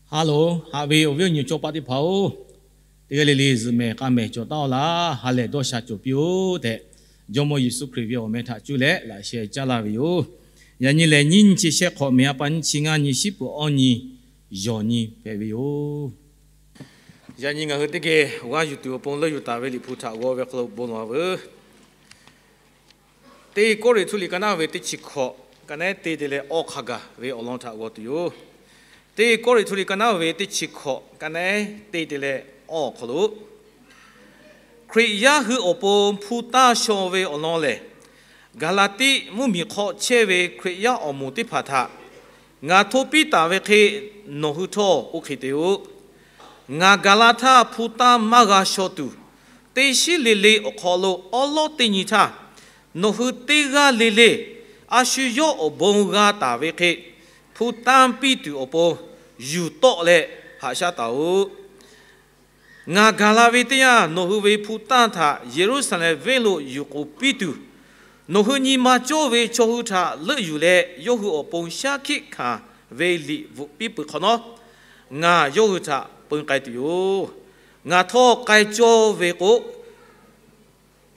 Haˉ loˬ, haꞈ ve awˬ viˉ awˬ nyi cawˇ paˆ teˇ hpaˍ-oˬ, teˇ g'aˇ le le zuhꞈ mehˍ k'a mehˍ cawˬ taˉ-aw laˇ. Ha lehˬ dawˇ sha cawˬ piˇ-oˆ tehꞈ, Jawˇmawˇ Yeˍsuˆ Hkriꞈ ve awˬ meh htaꞈ cuˇ leh laꞈ sheh caˇ laˇ ve yoˬ. Yaꞈ nyi lehˬ, nyiˇ nyi chi shehˆ hk'awꞈ, meˍ a pa nyiˇ chi ngaˇ nyi, shiˉ peuˬ awˇ nyi, yawˬ nyi hpehꞈ ve yoˬ. Yaꞈ nyi ngaˬ hui teˇ geh awˬ g'aˇ yuˬ tuˬ awˬ pon leuˇ yuˬ taˍ ve Liꞈ hpu htaꞈ g'aw ve hk'aw lo bon lawˬ-a veuˬ. Teˇ Kawˇrenˍhtuˆ liꞈ ka naˉ ve teˇ chi hkawꞈ, ka naˉ teˇ te leh awˇ hk'a gaˬ ve awˬ lawn htaꞈ g'aw tuˬ yoˬ. Teˇ Kawˇrenˍhtuˆ liꞈ ka naˉ ve teˇ chi hkawꞈ, ka naˉ teˇ te leh awˇ awˬ hk'aw lo, Hkriꞈ yaˇ hui awˬ pon hpu tanˇ shaw ve awˬ lawn lehˬ, Gaˍlaˍtiˆ mvuhˇmiˬ hk'aw chehˇ ve Hkriꞈ yaˇ awˬ moˍ teˇ hpaˍ htaꞈ ngaˬ hto piˇ taˍ ve hk'e, nawˬ hui htawˇ oˇ hk'e te-o. Ngaˬ gaˬ la htaˇ hpu tanˇ maˇ g'a shaw tuˬ, teˇ shinˉ le le awˬ hk'aw lo awˉ lawˉ teˇ nyi htaˇ, nawˬ hui teˇ g'aˇ le le a shu yawˇ awˬ bon g'a taˍ ve hk'e, hpu tanˇ piˇ tuˬ awˬ pon yuˬ tawˆ leh haꞈ shaˉ taˍ-oꞈ. Ngaˬ gaˬ la ve teˇ yanˇ, nawˬ hui ve hpu tanˇ htaꞈ Yeˍruˆsaˍlehnˍ venˇ lo yuˬ k'oˍ piˇ tuˬ, nawˬ hui nyi ma cawˇ ve chaw hui htaꞈ leuˆ yuˬ leh, yawˇ hui awˬ pon shaˉ hkiˆ hkanˍ ve liꞈ bvuhꞈ piˇ peuˬ hk'awꞈ nawˉ, ngaˬ yawˇ hui htaꞈ peu k'ai tuˬ yoˬ. Ngaˬ htawˇ k'ai cawˇ ve k'o,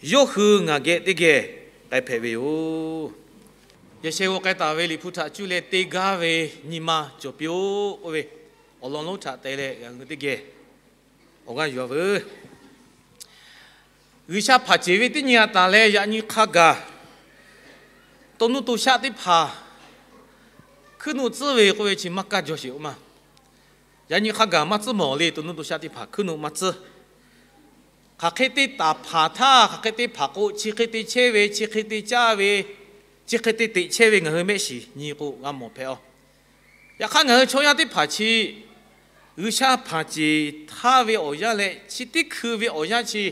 yawˇ hui ngaˬ geh teˇ geh k'ai hpehꞈ ve yoˬ. Yaꞈ sheh g'aw k'ai taˍ ve Liꞈ hpu htaꞈ cuˇ leh te gaˇ ve nyi ma cawˬ piˇ-oˆ k'oˆ ve awˬ lawn lonˉ htaꞈ te leh ngaˬ hui teˇ geh awˬ g'aˇ yuˬ-a veuˬ. G'uiˬsha hpanˍ ceˬ ve teˇ nyi a taˍ leh yaꞈ nyi hk'a gaˬ to nuˇ to shaˆ teˇ hpaˍ hkuiˉ nuˆ tcuhˉ ve k'oˆ ve chi maˇ kaˇ jaw sheˍ-oˬ ma. Yaꞈ nyi hk'a gaˬ maˇ tcuhˉ mawˬ le, to nuˇ to shaˆ teˇ hpaˍ hkuiˉ nuˆ maˇ tcuhˉ. Hk'aˬ hk'e te taˍ hpanˍ htaˇ, hk'aˬ hk'e te hpanˍ k'o, chi hk'e te chehˇ ve, chi hk'e te caˇ ve, chi hk'e te teꞈ chehˇ ve ngaˬ hui mehˆ shiˍ nyi k'o g'a mawˬ hpehꞈ-aˬ. Yaꞈ hk'aˇ ngaˬ hui chaw yaˇ teˇ hpaˍ chi G'uiˬsha hpanˍ ceˬ htaˇ ve awˬ yanˇ leh chi teˇ hkui ve awˬ yanˇ chi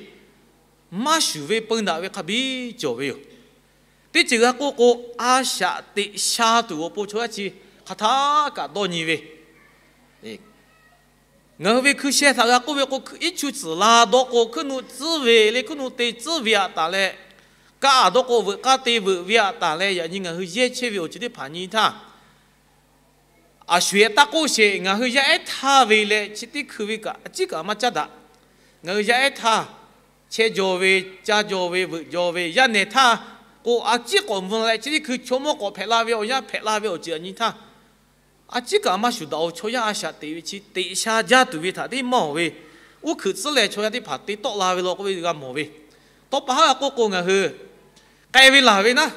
maˇ shuˍ ve peu daꞈ ve hk'a biˇ cawˬ ve yoˬ. Teˇ ceuˬ g'a k'oˆ k'o, a shaꞈ teꞈ sha tuˬ awˬ pon chaw yaˇ chi hk'aˬ htaˇ kaꞈ dawˇ nyi ve. Ngaˬ hui ve hkui sheh htaꞈ g'a k'oˆ ve k'o, iˉ chu tcuhˍ la dawˇ k'o hkuiˉ nuˆ tcuhˉ ve le, hkuiˉ nuˆ te tcuhˉ ve aꞈ taˍ leh, kaˇ dawˇ k'o veuꞈ k'aˇ te veuꞈ ve aꞈ taˍ leh, yaꞈ nyi ngaˬ hui yehˇ chehˇ ve awˬ ceuˬ teˇ hpaˍ nyi htaˇ, a shuˍ-eˬ taˇ k'oˆ sheˍ, ngaˬ hui yaˇ ehˉ htaˇ ve leh chi teˇ hkui ve kaꞈ a ciˉ kaꞈ maˇ caˉ daꞈ. Ngaˬ hui yaˇ ehˉ htaˇ chehˇ jaw ve, caˇ jaw ve, veuꞈ jaw ve, yaˇ nehˬ htaˇ k'o a ciˉ k'awꞈ mvuh leh chi teˇ hkui chaw mawˇ k'awꞈ hpehꞈ la ve awˬ yanˇ hpehꞈ la ve awˬ ceuˬ aꞈ nyi htaˇ, a ciˉ kaꞈ maˇ shuˍ daꞈ-oˬ. Chaw yaˇ a shaꞈ teꞈ ve chi teꞈ sha jaˇ tuˬ ve htaꞈ teˇ mawˇ ve, uˉ hkuiꞈ tcuhˉ leh chaw yaˇ teˇ hpaˍ te tawˆ la ve law k'oˆ ve g'a mawˬ ve. Tawˇ pa haˉ g'a k'oˆ k'o ngaˬ hui k'ai ve laˬ ve naˉ,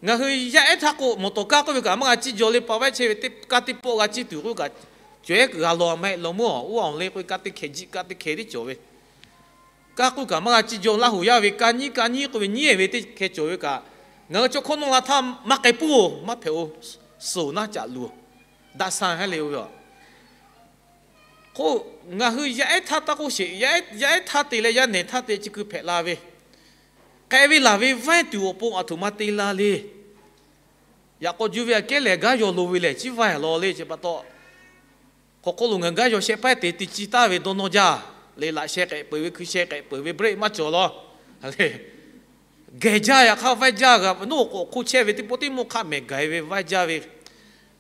ngaˬ hui yaˇ ehˉ htaˇ k'o mawˬ tawˍ kaˇ k'oˆ ve kaꞈ maˇ g'a ciˇ jaw le, pa vaiˇ chehˇ ve teˇ kaˇ teˇ pawˆ g'a ciˇ tuˬ k'oˆ ve kaꞈ, cawehˉ kuiˬ g'a law maˇ heˆ, law meuˇ awˬ uˉ awˬ le k'oˆ ve kaˇ teˇ hkeh jiˆ kaˇ teˇ hkeh tiˉ cawˬ ve. Kaˇ k'oˆ kaꞈ maˇ g'a ciˇ jaw, Laˇ hoˍ yaˇ ve kaˇ nyiˉ kaˇ nyiˉ k'oˆ ve nyiˉ ve teˇ hkeh cawˬ ve kaꞈ, ngaˬ hui chaw hkawˇ nawˇ la htaˇ maˇ k'ai puiˉ-oˬ, maˇ hpehꞈ-oˬ, suhˍ naˉ caꞈ luˬ, daꞈ sha heˉ le-o ve. K'o, ngaˬ hui yaˇ ehˉ htaˇ taˇ k'oˆ sheˍ, yaˇ ehˉ htaˇ te leh yaˇ nehˬ htaˇ te chi kui hpehꞈ la ve, k'ai ve laˬ ve vaiˇ tuˬ awˬ pon aˬ htoꞈ ma te la le. Yaꞈ k'aw juˇ ve aꞈ kehˉ lehˬ gaˉ yaw lo ve lehˬ, chiˉ vaiˇ lawˬ le chi pa taw, hk'aw hk'oˆ lo ngaˬ gaˉ yaw shehˆ paiˉ te te ciˇ taˍ ve dawˇ nawˇ jaˇ le. Laꞈ sheh k'ehꞈ peuˬ ve, hkui sheh k'ehꞈ peuˬ ve, brake maˇ cawˬ law le. Geh jaˇ yaꞈ hk'aˇ vaiˇ jaˇ g'a, nawˉ k'awꞈ hk'oˆ chehˇ ve teˇ pawˆ teˇ mawˇ hk'aˆ mehˍ gaˬ-e ve vaiˇ jaˇ ve.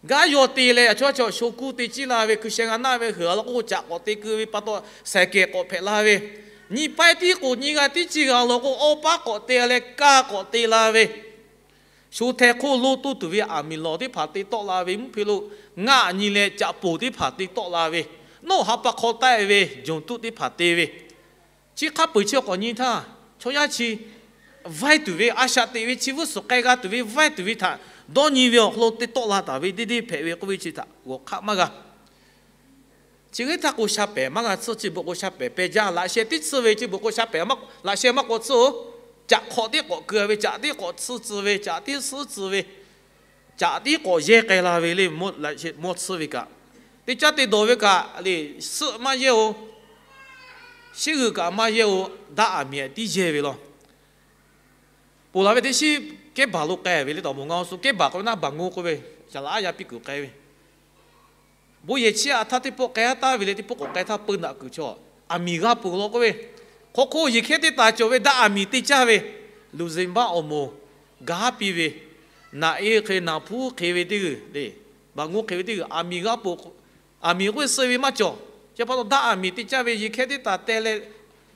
Gaˉ yaw te leh a chaw a chaw sho kuˇ te ciˇ la ve, hkui sheh g'a naˆ ve heuˬ a law k'o caꞈ k'awꞈ te keu ve pa taw, saiˍ kehˬ k'awꞈ hpehꞈ la ve, nyi paiˇ tiˉ k'o nyi g'a tiˉ ciˇ g'a law k'o awˇ paˉ k'awꞈ te leh kaˇ k'awꞈ te la ve, sho hteh hk'oˆ lo toˇ tuˬ ve aˬ miˍ lawˬ teˇ hpaˍ te tawˆ la ve, mvuhˇ hpe lo ngaˆ nyi leh caꞈ poˬ teˇ hpaˍ te tawˆ la ve, nawˉ ha pa hk'aw taˆ-e ve jawˬ tuˆ teˇ hpaˍ te ve, chi hk'a peu-eˬ chi k'awꞈ nyi htaˇ, chaw yaˇ chi vaiˇ tuˬ ve, a shaꞈ teꞈ ve chi vuiˇ suhˍ k'ai g'a tuˬ ve vaiˇ tuˬ ve htaꞈ dawˇ nyi ve awˬ hk'aw lo te tawˆ la taˍ ve deˇ deˇ hpehꞈ ve k'oˆ ve chi htaꞈ g'awˬ hk'aˆ maˇ g'a. Chi hk'e htaˇ k'o sha pehˍ maˇ g'a tsuhˇ, chi beuꞈ k'o sha pehˍ peh jaˇ. Laꞈ sheh tiˉ tsuhˇ ve chi beuꞈ k'o sha pehˍ, laꞈ sheh maˇ k'awꞈ tsuhˇ-oˬ. Caꞈ hk'awꞈ tiˉ k'awꞈ keu ve, caꞈ tiˉ k'awꞈ tsuhˇ tcuh ve, caꞈ tiˉ suhˉ tcuh ve, caꞈ tiˉ k'awꞈ yehˇ k'ai la ve le. Mawˇ tsuhˇ ve kaꞈ, teˇ caˉ te dawˬ ve kaꞈ le, suhˆ maˇ yehˇ-oˬ. Shiˉ g'uiˬ kaꞈ maˇ yehˇ-oˬ. Daꞈ aˬ miˍ tiˉ yehˇ ve law. Ponˬ laˬ ve teˇ shinˉ kehˉ baˬ lo k'ai ve le, taw moˬ ngaˬ awˬ suh kehˉ baˬ k'oˆ ve naˉ baˬ ngo k'oˆ ve, shaˍ laꞈ aˉ yaˇ piˇ kuiˬ k'ai ve, bon yehˬ chiˇ aꞈ htaˇ teˇ pawˆ k'ai-a taˍ ve le, teˇ pawˆ k'awꞈ k'ai htaˇ peu daꞈ kuiˬ chaw, aˬ miˍ g'a ponˬ law k'oˆ ve, hk'aw hk'oˆ yehˬ hkehˇ teˇ taˍ cawˬ ve daꞈ aˬ miˍ te caˇ ve, Luˬ zenˍ baˆ awˬ moˍ gaˇ piˇ ve, naꞈ e hk'e naˍ hpuˉ hk'e ve teˇ g'uiˬ le, baˬ ngo hk'e ve teˇ g'uiˬ aˬ miˍ g'a ponˬ Aˬ miˍ k'oˆ ve suh ve maˇ cawˬ. Chi pa taw daˇ aˬ miˍ te caˇ ve, yeˬ hkehˇ teˇ taˍ teh leh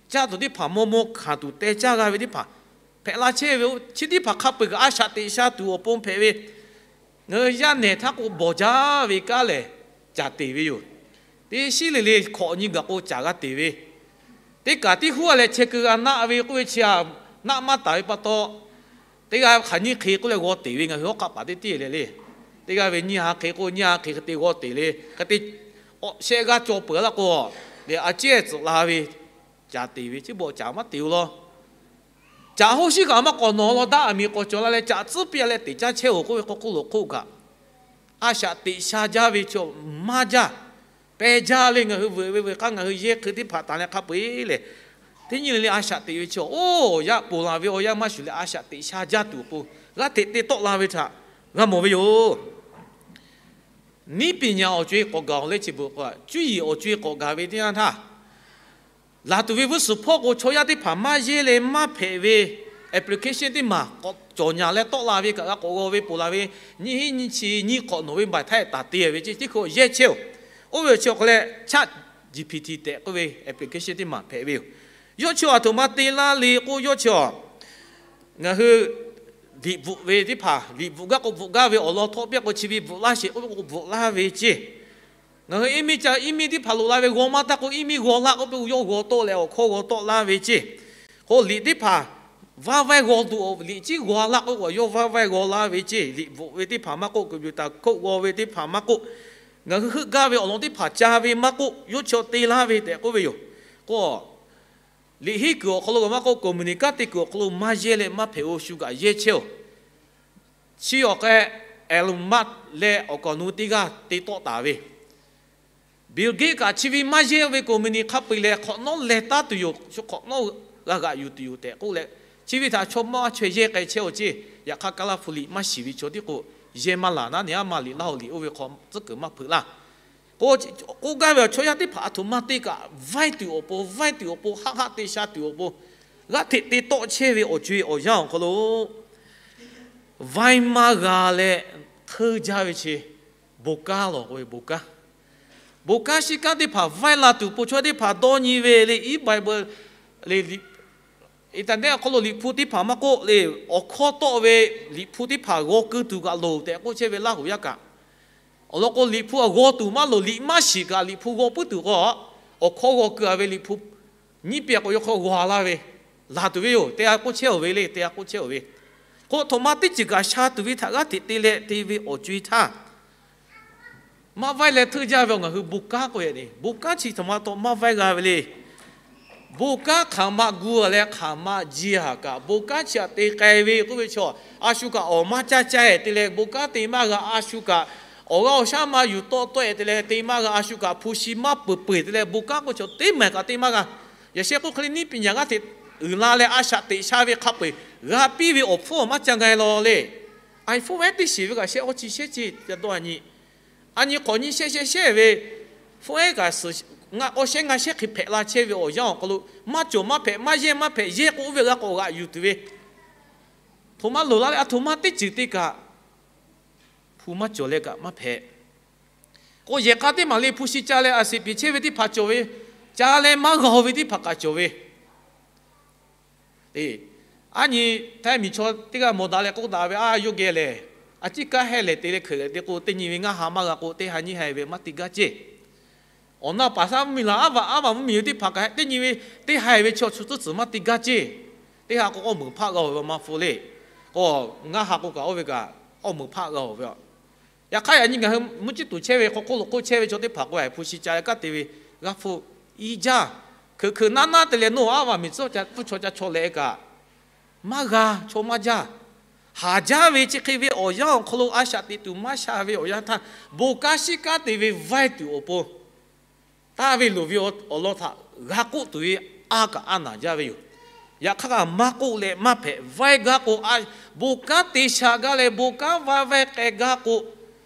caˇ tuˬ teˇ hpaˍ, maw maw hkanˍ tuˬ teh caˇ g'a ve teˇ hpaˍ hpehꞈ la chehˇ ve. Chi teˇ hpaˍ hk'a peu-eˬ kaꞈ a shaꞈ teꞈ sha tuˬ awˬ pon hpehꞈ ve. Ngaˬ hui yaˇ nehˬ htaˇ k'o bawˬ jaˇ ve kanˉ lehˬ, caˍ teˍ ve yoˬ. Teˇ shiˉ le le hkawꞈ nyi gaˬ k'o caˍ g'a teˍ ve. Teˇ kaꞈ tiˉ huˉ a leh chehˇ keu g'a naˆ ve k'oˆ ve chi a, naˆ maˇ taˍ ve pa taw, teˇ g'aˇ hk'aˬ nyiˇ hk'e k'oˆ leh g'aw teˍ ve ngaˬ hui hawˉ hk'aˆ paˍ teˇ tiˉ leh le. Teˇ g'aˇ ve nyiˇ ha hk'e k'o nyiˇ ha hk'e hk'e te g'aw teˍ le, hk'e te shehˆ g'aˇ cawˬ peuˬ laˇ k'o, lehˬ a ciˉ tcuhꞈ la ve, caˍ teˍ ve chi bawˬ caˍ maˇ teˍ-o law. Caꞈ hoˇ shiˉ kaꞈ maˇ k'awꞈ nawˬ law, daˇ aˬ miˍ k'awꞈ cawˬ la leh caꞈ tcuhˉ piˇ leh teꞈ caˇ chehˇ-oˬ k'oˆ ve k'o, hk'oˆ lo hk'oˆ kaꞈ a shaꞈ teꞈ sha jaˇ ve chaw maˇ jaˇ. Peh jaˇ le. Ngaˬ hui veuꞈ ve veuꞈ k'aˇ ngaˬ hui yehˇ hk'e teˇ hpaˍ taˍ leh hk'a peu-eˬ lehˬ, teˇ nyi le le a shaꞈ teꞈ ve chaw, oˇ yaˇ ponˬ la ve awˬ yanˇ maˇ shuˍ leh a shaꞈ teꞈ sha jaˇ tuˬ awˬ pon g'aˇ hteꞈ te tawˆ la ve htaꞈ g'a mawˬ ve yoˬ. Niˉ piˍ nyaˍ awˬ co-e k'awꞈ gaˬ-oˬ leh chi beuꞈ k'o, cuˇ yiˍ awˬ co-e k'awꞈ gaˬ ve teˇ yanˇ htaˇ, laˬ tuˬ ve vuhˇ suhˍ hpawˇ k'o chaw yaˇ teˇ hpaˍ maˇ yehˇ leh maˇ hpehꞈ ve application teˇ maˬ k'awꞈ cawˬ nyaˍ leh tawˆ la ve kaꞈ g'a k'awꞈ g'aw ve ponˬ la ve, nyiˇ hinˉ nyiˇ chi nyiˇ hk'awꞈ nawˬ ve baˬ htaˇ taˍ te ve ceˇ. Teˇ hkui yehˇ chehˇ-oˬ. Oˇ ve awˬ chi awˬ hk'aw leh ChatGPT tehꞈ k'oˆ ve application teˇ maˬ hpehꞈ ve yoˬ. Yawˇ chi awˬ aˬ htoꞈ ma te laˇ le k'o, yawˇ chi awˬ ngaˬ hui liꞈ bvuhꞈ ve teˇ hpaˍ, liꞈ bvuhꞈ gaˇ k'o bvuhꞈ gaˇ ve, awˬ lawn htawˇ piˇ k'o chi ve bvuhꞈ laˇ sheˍ k'oˆ ve k'o bvuhꞈ laˇ ve ceˇ. Ngaˬ hui iˉ miˉ ca iˉ miˉ teˇ hpaˍ loꞈ la ve g'aw maˇ taˇ k'o, iˉ miˉ g'aw laˇ k'oˆ ve k'o yawˇ g'aw tawˆ leh awˬ hkawˇ g'aw tawˆ laˇ ve ceˇ. K'o liꞈ teˇ hpaˍ vaˇ vaˇ g'aw tuˬ, liꞈ ciˉ g'aw laˇ k'oˆ k'o yawˇ vaˇ vaˇ g'aw laˇ ve ceˇ. Liꞈ bvuhꞈ ve teˇ hpaˍ maˇ k'oˆ, computer code g'aw ve teˇ hpaˍ maˇ k'oˆ, ngaˬ hui heuˆ gaˇ ve awˬ lawn teˇ hpaˍ ca ve maˇ k'oˆ, yawˇ chi awˬ te laˇ ve tehꞈ k'oˆ ve yoˬ. K'o liꞈ henˉ kuiˬ awˬ hk'aw lo kaꞈ maˇ k'oˆ, computer code teˇ kuiˬ awˬ hk'aw lo maˇ yehˇ leh maˇ hpehꞈ-o, shu kaꞈ yehˇ chehˇ-oˬ. Chi awˬ hk'e Elon Musk leh awˬ kaˍ awˬ nu teˇ g'aˇ te tawˆ taˍ ve, Bill Gates kaꞈ chi ve maˇ yehˇ ve company hk'a peu-eˬ leh hk'awꞈ nawˉ leh taˉ tuˬ yoˬ, shu hk'awꞈ nawˉ g'a g'aꞈ yuˬ tuˬ yoˬ tehꞈ k'oˆ leh, chi ve htaꞈ chaw maˇ chaweh yehˇ k'ai chehˇ-oˬ ceˇ. Yaꞈ hk'aˇ Kaˉlaˇhpu liꞈ maˇ shiˍ ve chaw tiˉ k'o, yehˇ maˇ laˬ naˉ, neˇ aˉ ma liꞈ laˇ-oˬ liꞈ oˇ ve hk'aw tcuhˉ kuiˬ maˇ hpeuꞈ laˇ. K'o, k'oˆ gaˇ ve awˬ chaw yaˇ teˇ hpaˍ aˬ htoꞈ ma te kaꞈ vaiˇ tuˬ awˬ pon, vaiˇ tuˬ awˬ pon, haˆ haˆ te sha tuˬ awˬ pon, g'aˇ hteꞈ te tawˆ chehˇ ve awˬ co-e awˬ yanˇ awˬ hk'aw lo vaiˇ maˇ g'a leh hteˇ jaˇ ve chi, bon kanˉ lawˬ k'oˆ ve bon kanˉ. Bon kanˉ shiˉ kanˉ teˇ hpaˍ vaiˇ la tuˬ awˬ pon chaw teˇ hpaˍ dawˇ nyi ve le. Iˉ Bible le, internet awˬ hk'aw lo liꞈ hpu teˇ hpaˍ maˇ k'oˆ le, awˬ hkawˇ tawˆ ve liꞈ hpu teˇ hpaˍ g'aw keu tuˬ kaꞈ loˍ tehꞈ k'oˆ chehˇ ve Laˇhuˍ yaˇ kaꞈ. Awˬ lawn k'o liꞈ hpu g'aw tuˬ maˇ loˍ, liꞈ maˇ shiˍ kaꞈ liꞈ hpu g'aw puiˉ tuˬ k'o, awˬ hkawˇ g'aw keu-a ve liꞈ hpu nyiˇ piˇ k'o yawˇ hk'aw g'aw laˇ ve, laˬ tuˬ ve yoˬ. Te g'a k'oˆ chehˇ-oˬ ve le, te g'a k'oˆ chehˇ-oˬ ve. K'o, aˬ htoꞈ ma teˇ ceuˬ kaꞈ sha tuˬ ve htaꞈ g'aˇ hteꞈ te leh te ve awˬ co-e htaˇ, maˇ vaiˇ leh hteˇ jaˇ ve awˬ ngaˬ hui bon kanˉ k'oˆ ve le. Bon kanˉ chi aˬ htoꞈ ma taw maˇ vaiˇ g'a ve le. Bon kanˉ hk'aˬ ma gu-a leh hk'aˬ ma ji-a kaꞈ, bon kanˉ chi htaꞈ te k'ai ve k'oˆ ve chaw, a shu kaꞈ awˬ maˇ caˇ caˇ-e te leh bon kanˉ te maˇ g'a, a shu kaꞈ awˬ g'aˇ awˬ shaˉ maˇ yuˬ tawˆ tawˆ-e te leh te maˇ g'a, a shu kaꞈ hpu shi maˇ peuˬ peuˬ te leh bon kanˉ k'oˆ chaw teˇ maˬ kaꞈ te maˇ g'a. Yaꞈ sheh k'oˆ hk'e le, niˉ piˍ nyaˍ g'aˇ hteꞈ uiˍ la leh a shaꞈ teꞈ sha ve hk'a peu-eˬ g'a piˇ ve awˬ hpfuhˇ maˇ ca g'a-e law le. iPhone ehˉ teˇ shiˍ ve kaꞈ shehˆ awˇ chi shehˆ ceˇ ca dawˇ a nyi. A nyi hk'awꞈ nyi shehˆ shehˆ shehˆ ve, hpfuhˇ ehˉ kaꞈ suhˍ ngaˆ k'awˇ shehˆ ngaˇ shehˆ hk'e hpehꞈ la chehˇ ve awˬ yanˇ awˬ hk'aw lo, maˇ cawˬ maˇ hpehꞈ, maˇ yehˇ maˇ hpehꞈ, yehˇ k'o oˇ ve g'a k'awꞈ g'aꞈ yuˬ tuˬ ve, htoꞈ ma loˍ la leh aˬ htoꞈ ma teˇ ceuˬ te kaꞈ hpu maˇ cawˬ leh kaꞈ maˇ hpehꞈ. K'o yehˬ k'a teˇ maˬ le hpu shi ca leh a siˍ piˍ chehˇ ve teˇ hpaˍ cawˬ ve, ca leh maˇ g'a-o ve teˇ hpaˍ kaꞈ cawˬ ve. Aˉ nyi Htaiˇ miˬ chaw teˇ g'aˇ mawˬ daꞈ leh k'oˆ daꞈ ve, a yawˇ geh lehˬ, a ciˉ kanˉ hehˇ lehˬ te leh hkeuꞈ leh te k'o, teˇ nyi ve ngaˇ ha maˇ g'a k'o, teˇ ha nyiˇ ha ve maˇ te gaˇ ceˇ. Awˬ na paˍ shaˉ mvuhˇ miˬ laˬ, aˉ vaꞈ aˉ vaꞈ mvuhˇ miˬ ve teˇ hpaˍ kaꞈ teˇ nyi ve teˇ ha ve chaw chu tcuhˉ tcuhˍ maˇ te gaˇ ceˇ. Teˇ ha k'o k'awˇ meuˍ hpaˆ g'a-oˬ ve maˇ hpu le. K'o, ngaˇ ha k'o kaꞈ oˇ ve kaꞈ k'awˇ meuˍ hpaˆ g'a-oˬ ve. Yaꞈ hk'aˇ yaꞈ nyi ngaˬ hui mvuhˇ ciˉ tuˬ chehˇ ve hk'aw hk'oˆ lo hk'oˆ chehˇ ve chaw teˇ hpaˍ k'o, hpu shi ca leh kanˉ te ve g'a hpu iˉ jaˇ. Hkeuꞈ hkeuꞈ naˉ naˉ te leh nawˬ aˉ vaꞈ miˬ tcuhˉ ca pfuhˇ chaw ca chaw leh kaꞈ, maˇ g'a, chaw maˇ jaˇ. Haˍ jaˇ ve chi hk'e ve awˬ yanˇ awˬ hk'aw lo a shaꞈ teꞈ tuˬ maˇ sha ve awˬ yanˇ htaˇ, bon kanˉ shiˉ kanˉ te ve vaiˇ tuˬ awˬ pon, taˇ ve loˍ ve awˬ lawn htaꞈ g'a k'oˆ tuˬ ve a kaꞈ a naˍ jaˇ ve yoˬ. Yaꞈ hk'aˇ kaꞈ maˇ k'oˆ leh maˇ hpehꞈ. Vaiˇ gaˇ k'o, bon kanˉ te sha gaˇ leh bon kanˉ vaiˇ vaiˇ k'ai gaˇ k'o,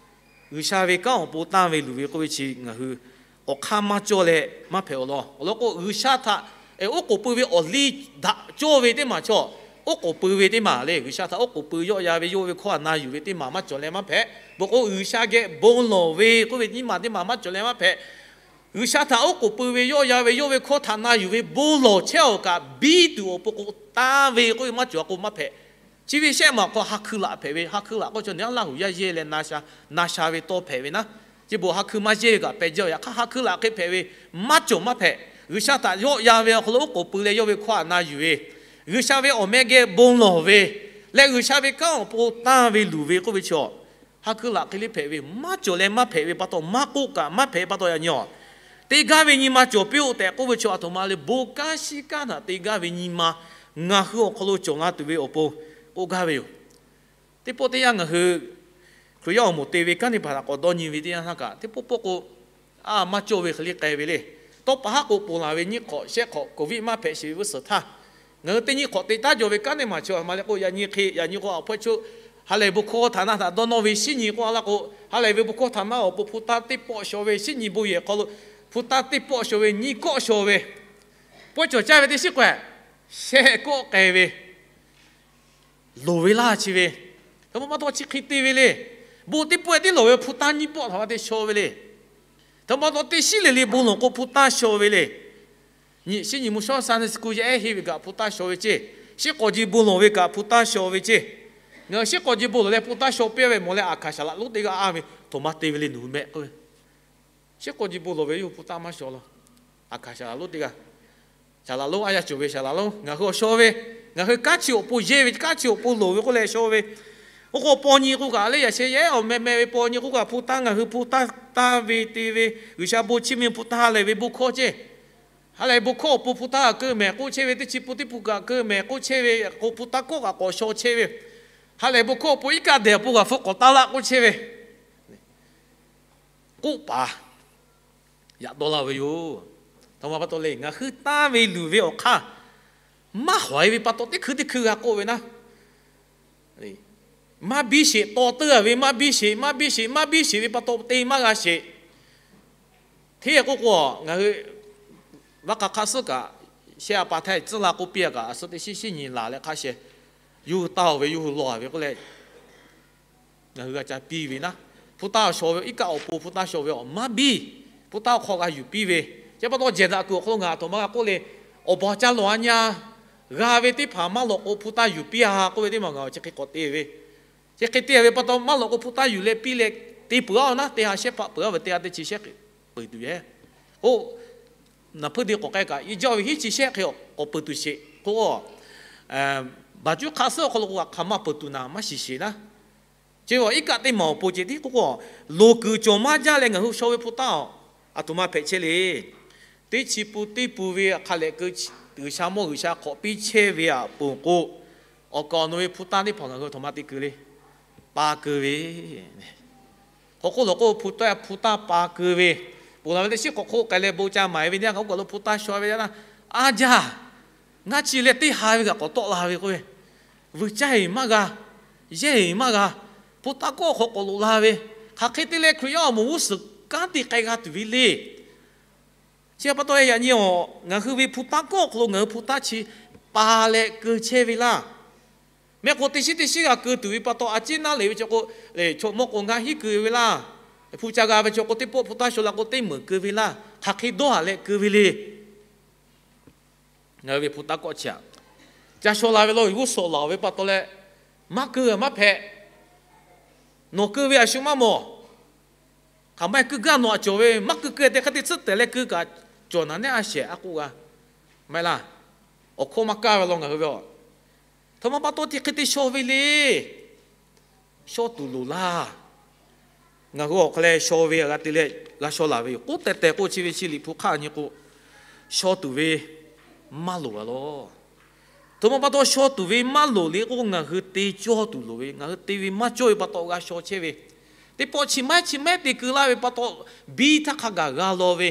G'uiˬsha ve kanˉ awˬ pon tanˇ ve luˬ ve k'oˆ ve chi ngaˬ hui awˬ hk'aˇ maˇ cawˇ leh maˇ hpehꞈ awˬ lawn. Awˬ lawn k'o, G'uiˬsha htaꞈ oˉ k'oˍ pui ve awˬ liˇ daꞈ cawˇ ve teˇ maˬ chaw, Oˉ k'oˍ pui ve teˇ maˬ le, G'uiˬsha htaꞈ oˉ k'oˍ pui yawˆ yan ve yawˇ ve hkawˇ htaꞈ na yuˬ ve teˇ maˬ maˇ cawˬ leh maˇ hpehꞈ. Bon k'o, G'uiˬsha geh bon lawˬ ve k'oˆ ve nyiˇ maˬ teˇ maˬ maˇ cawˬ leh maˇ hpehꞈ. G'uiˬsha htaꞈ oˉ k'oˍ pui ve yawˆ yan ve yawˇ ve hkawˇ htaꞈ na yuˬ ve bon lawˬ chehˇ awˬ kaꞈ biˇ tuˬ awˬ pon k'o, tanˇ ve k'oˆ ve maˇ cawˬ k'o maˇ hpehꞈ. Chi ve shehˆ maˬ hk'aw ha hkui laꞈ hpehꞈ ve, ha hkui laꞈ k'oˆ chaw nyi a Laˇ huˍ yaˇ yehˇ leh na sha, na sha ve tawˇ hpehꞈ ve naˉ. Chi beuꞈ ha hkui maˇ yehˇ ve kaꞈ peh jaˇ ve, yaꞈ hk'aˇ ha hkui laꞈ hk'e hpehꞈ ve maˇ cawˬ maˇ hpehꞈ. G'uiˬsha htaꞈ yawˆ yan ve awˬ hk'aw lo oˉ k'oˍ pui leh yawˇ ve hkawˇ htaꞈ na yuˬ ve, G'uiˬsha ve awˬ meh geh bon lawˬ ve leh G'uiˬsha ve kanˉ awˬ pon tanˇ ve luˬ ve k'oˆ ve chaw, ha hkui laꞈ hk'e le hpehꞈ ve maˇ cawˬ leh maˇ hpehꞈ ve pa taw, maˇ k'oˆ kaꞈ maˇ hpehꞈ pa taw yaꞈ nyi a, teˇ g'aˇ ve nyi ma cawˬ piˇ-oˆ tehꞈ k'oˆ ve chaw, aˬ htoꞈ ma le, bon kanˉ shiˉ kanˉ htaꞈ teˇ g'aˇ ve nyi ma ngaˬ hui awˬ hk'aw lo cawˬ la tuˬ ve awˬ pon k'oˆ gaˇ ve yoˬ. Teˇ pawˆ teˇ yanˇ ngaˬ hui Hkriꞈ yaˇ awˬ moˍ te ve kanˉ teˇ hpaˍ htaꞈ k'awꞈ dawˇ nyi ve teˇ yanˇ htaˇ kaꞈ, teˇ pawˆ pawˆ k'o, a maˇ cawˇ ve hk'e le k'ai ve le. Tawˇ pa haˉ k'o ponˬ laˬ ve nyiˇ hk'awꞈ shehˆ hk'awꞈ Covid maˇ hpehꞈ sheˍ ve vuiˇ suhˍ htaˇ, ngaˬ hui teˇ nyiˇ hk'awꞈ te taˉ jaw ve kanˉ teˇ maˬ chi a ma le k'o, yaꞈ nyi hk'e yaꞈ nyi k'o, awˬ hpawehˇ chaw ha lehˬ bon hkawˇ htaꞈ na htaꞈ dawˇ nawˇ ve shinˉ nyi k'oˆ a laˇ k'o, ha lehˬ ve bon hkawˇ htaꞈ na awˬ pon hpu taˇ teˇ pawˆ shaw ve shinˉ nyi bon yehˬ hk'aw lo, hpu taˇ teˇ pawˆ shaw ve nyiˇ kawˆ shaw ve, pawehˇ cawˬ caˇ ve teˇ shinˉ k'o, shehˆ kawˆ k'ai ve loˍ ve laˇ chi ve. Hk'e ma pa taw chi hk'e te ve le. Bon teˇ pawˆ tiˉ loˍ ve hpu taˇ nyiˇ pawˆ htaꞈ ma te shaw ve le. Hk'e ma pa taw teˇ shinˉ le le bon lawˬ k'o hpu taˇ shaw ve le. Nyi shinˉ nyi mvuhˇ shawˉ Sunday school yaˇ ehˉ henˇ ve kaꞈ hpu taˇ shaw ve ceˇ. Shinˉ k'awꞈ ji bon lawˬ ve kaꞈ hpu taˇ shaw ve ceˇ. Ngaˬ hui shinˉ k'awꞈ ji bon lawˬ leh hpu taˇ shaw piˇ ve mawˬ leh, aˬ hkaˍ shaˍ laꞈ lonˉ teˇ g'aˇ a ve htoꞈ ma te ve le nawˬ hui mehˆ k'oˆ ve. Shinˉ k'awꞈ ji bon lawˬ ve yawˇ hui hpu taˇ maˇ shaw laˇ. Aˬ hkaˍ shaˍ laꞈ lonˉ teˇ g'aˇ, shaˍ laꞈ lonˉ a yaˇ cawˬ ve shaˍ laꞈ lonˉ ngaˬ hui awˬ shaw ve, ngaˬ hui kanˉ chi awˬ pon yehˇ ve, kanˉ chi awˬ pon loˍ ve k'oˆ leh shaw ve. Oˇ k'o paw nyi k'o kaꞈ le, yaꞈ sheh yehˇ awˬ meh meh ve paw nyi k'o kaꞈ hpu taˇ, ngaˬ hui hpu taˇ taˇ ve te ve, G'uiˬsha bon chiˇ mvuh hpu taˇ ha lehˬ ve bon hkawˇ ceˇ. Ha lehˬ bon hkawˇ awˬ pon hpu taˇ kaꞈ keu mehˍ k'oˆ chehˇ ve, teˇ chi pun teˇ pun kaꞈ keu mehˍ k'oˆ chehˇ ve, k'o hpu taˇ kawˆ kaꞈ k'awꞈ shaw chehˇ ve, ha lehˬ bon hkawˇ awˬ pon iˉ kaˆ dehˬ awˬ pon g'a hpfuhˇ k'awꞈ taˇ laˆ k'oˆ chehˇ ve, k'oˆ paˍ yaꞈ dawˇ laˇ ve yoˬ. Hk'e ma pa taw le, ngaˬ hui tanˇ ve luˬ ve awˬ hk'aˇ maˇ hawˍ-e ve pa taw, teˇ hkui teˇ hkui g'a k'oˆ ve naˉ, maˇ biˇ sheˍ, taw teuˇ a ve maˇ biˇ sheˍ, maˇ biˇ sheˍ, maˇ biˇ sheˍ ve pa taw te maˇ g'a sheˍ. Hteˇ k'oˆ k'o, ngaˬ hui vaˇ hk'aˬ hk'aˇ suhˉ kaꞈ, shehˆ a pa htaˇ tcuhˉ la k'oˆ piˇ a kaꞈ, a suhˉ teˇ shinˉ shinˉ nyi laˬ leh hk'a sheh, yawˇ hui taˇ-oˬ ve, yawˇ hui law-a ve k'oˆ leh, ngaˬ hui g'a ca piˇ ve naˉ, hpu taˇ shaw ve iˉ kaˆ awˬ pon hpu taˇ shaw ve awˬ maˇ biˇ, hpu taˇ awˬ hk'aw g'a yuˬ piˇ ve, chi pa taw jehˬ daꞈ kuiˬ awˬ hk'aw lo ngaˬ aˬ htoꞈ ma g'a k'oˆ le, awˬ baˬ ca lawˬ a nyi a, g'a ve teˇ hpaˍ maˇ lawꞈ k'o hpu taˇ yuˬ piˇ a k'oˆ ve teˇ maˬ ngaˬ chi hk'e k'awꞈ te ve. Chi hk'e te ve pa taw maˇ lawꞈ k'o hpu taˇ yuˬ leh piˇ leh te peuˬ a naˉ, teˇ ha shehˆ hpaˆ peuˬ a ve, teˇ ha teˇ chi shehˆ hk'e peuˬ tuˬ yehˬ. Oˇ, naˬ hpuiˇ de k'awꞈ k'ai kaꞈ, i jaˇ ve hiˉ chi shehˆ hk'e k'awꞈ peuˬ tuˬ sheˍ k'o, baˬ cuˉ hk'a suhˉ awˬ hk'aw lo k'o kaꞈ hk'aˬ ma peuˬ tuˬ naˍ maˇ shiˍ sheˍ naˉ. Chi a iˉ kaˆ teˇ maˬ awˬ pon ceh tiˉ k'oˆ k'o, loˍ kuiˬ cawˬ maˇ jaˇ leh ngaˬ hui shaw ve hpu taˇ-oˬ, aˬ htoꞈ ma hpehꞈ chehˇ le. Teˇ chi pun teˇ pun ve hk'a lehꞈ keu, G'uiˬsha mawˇ G'uiˬsha hk'awꞈ piˇ chehˇ ve aꞈ ponˬ k'o, awˬ kaˍ awˬ nu ve hpu taˇ teˇ hpaˍ ngaˬ hui aˬ htoꞈ ma te keu le. Pa keu ve, hk'aw hk'oˆ lawˬ k'o hpu taˇ, hpu taˇ pa keu ve, ponˬ laˬ ve teˇ shinˉ hk'awꞈ hk'oˆ k'ai leh bon ca maˍ ve teˇ yanˇ kaꞈ oˇ kaˬ lo hpu taˇ shaw ve yaˇ naˉ, a jaˇ, ngaˇ chi leh teˇ ha ve kaꞈ k'awꞈ tawˆ la ve k'oˆ ve, vuiˬ caˇ-eˬ maˇ g'a, yehˇ-eˬ maˇ g'a, hpu taˇ kawˆ hk'aw k'awꞈ loꞈ la ve, hk'aˬ hk'e te leh Hkriꞈ yaˇ awˬ moˍ g'uˇ suhˍ kanˉ te k'ai g'a tuˬ ve le. Chi pa taw yaꞈ nyi awˬ ngaˬ hui ve hpu taˇ kawˆ awˬ hk'aw lo ngaˬ hui hpu taˇ chi pa leh keu chehˇ ve laˇ. Mehˆ k'o teˇ shinˉ teˇ shinˉ g'a keu tuˬ ve pa taw, a ciˉ naˉ le ve chaw k'o, chaw mawˇ k'o ngaˇ hinˉ keu ve laˇ. Hpu ca g'a ve chaw k'o teˇ pawˆ hpu taˇ shaw la k'o teˇ meunˍ keu ve laˇ. Hk'aˬ hk'e dawˇ haˍ leh keu ve le. Ngaˬ hui ve hpu taˇ kawˆ chi aꞈ, ca shaw la ve law, g'uˇ suhˍ laˬ ve pa taw leh, maˇ keu maˇ hpehꞈ. Nawˬ keu ve a shu maˇ mawˬ. Hk'aˬ ma keu gaˇ nawˬ aꞈ cawˬ ve, maˇ keu keu te hk'e te tsuhˇ tehˬ leh keu kaꞈ cawˬ naˍ nehˉ a shehˍ a k'oˆ g'a. Maˇ heˆ laˇ. Awˬ hkawˇ maˇ kaˇ ve law ngaˬ hui ve a. Hk'e ma pa taw chi hk'e te shaw ve le. Shaw tuˬ loˍ laˇ. Ngaˬ hui awˬ hk'aw leh shaw ve g'a te leh g'a shaw laˬ ve yoˬ. K'oˆ tehˬ tehˬ k'o chi ve chi Liꞈ hpu hk'aˇ nyi k'o, shaw tuˬ ve maˇ loˍ a law. Hk'e ma pa taw shaw tuˬ ve maˇ loˍ le k'o, ngaˬ hui te cawˇ tuˬ loˍ ve, ngaˬ hui te ve maˇ cawˇ ve pa taw g'a shaw chehˇ ve, teˇ pawˆ chi maiˉ chi maiˉ te keu laˇ ve pa taw, biˇ htaˇ hk'a gaˬ g'a law ve,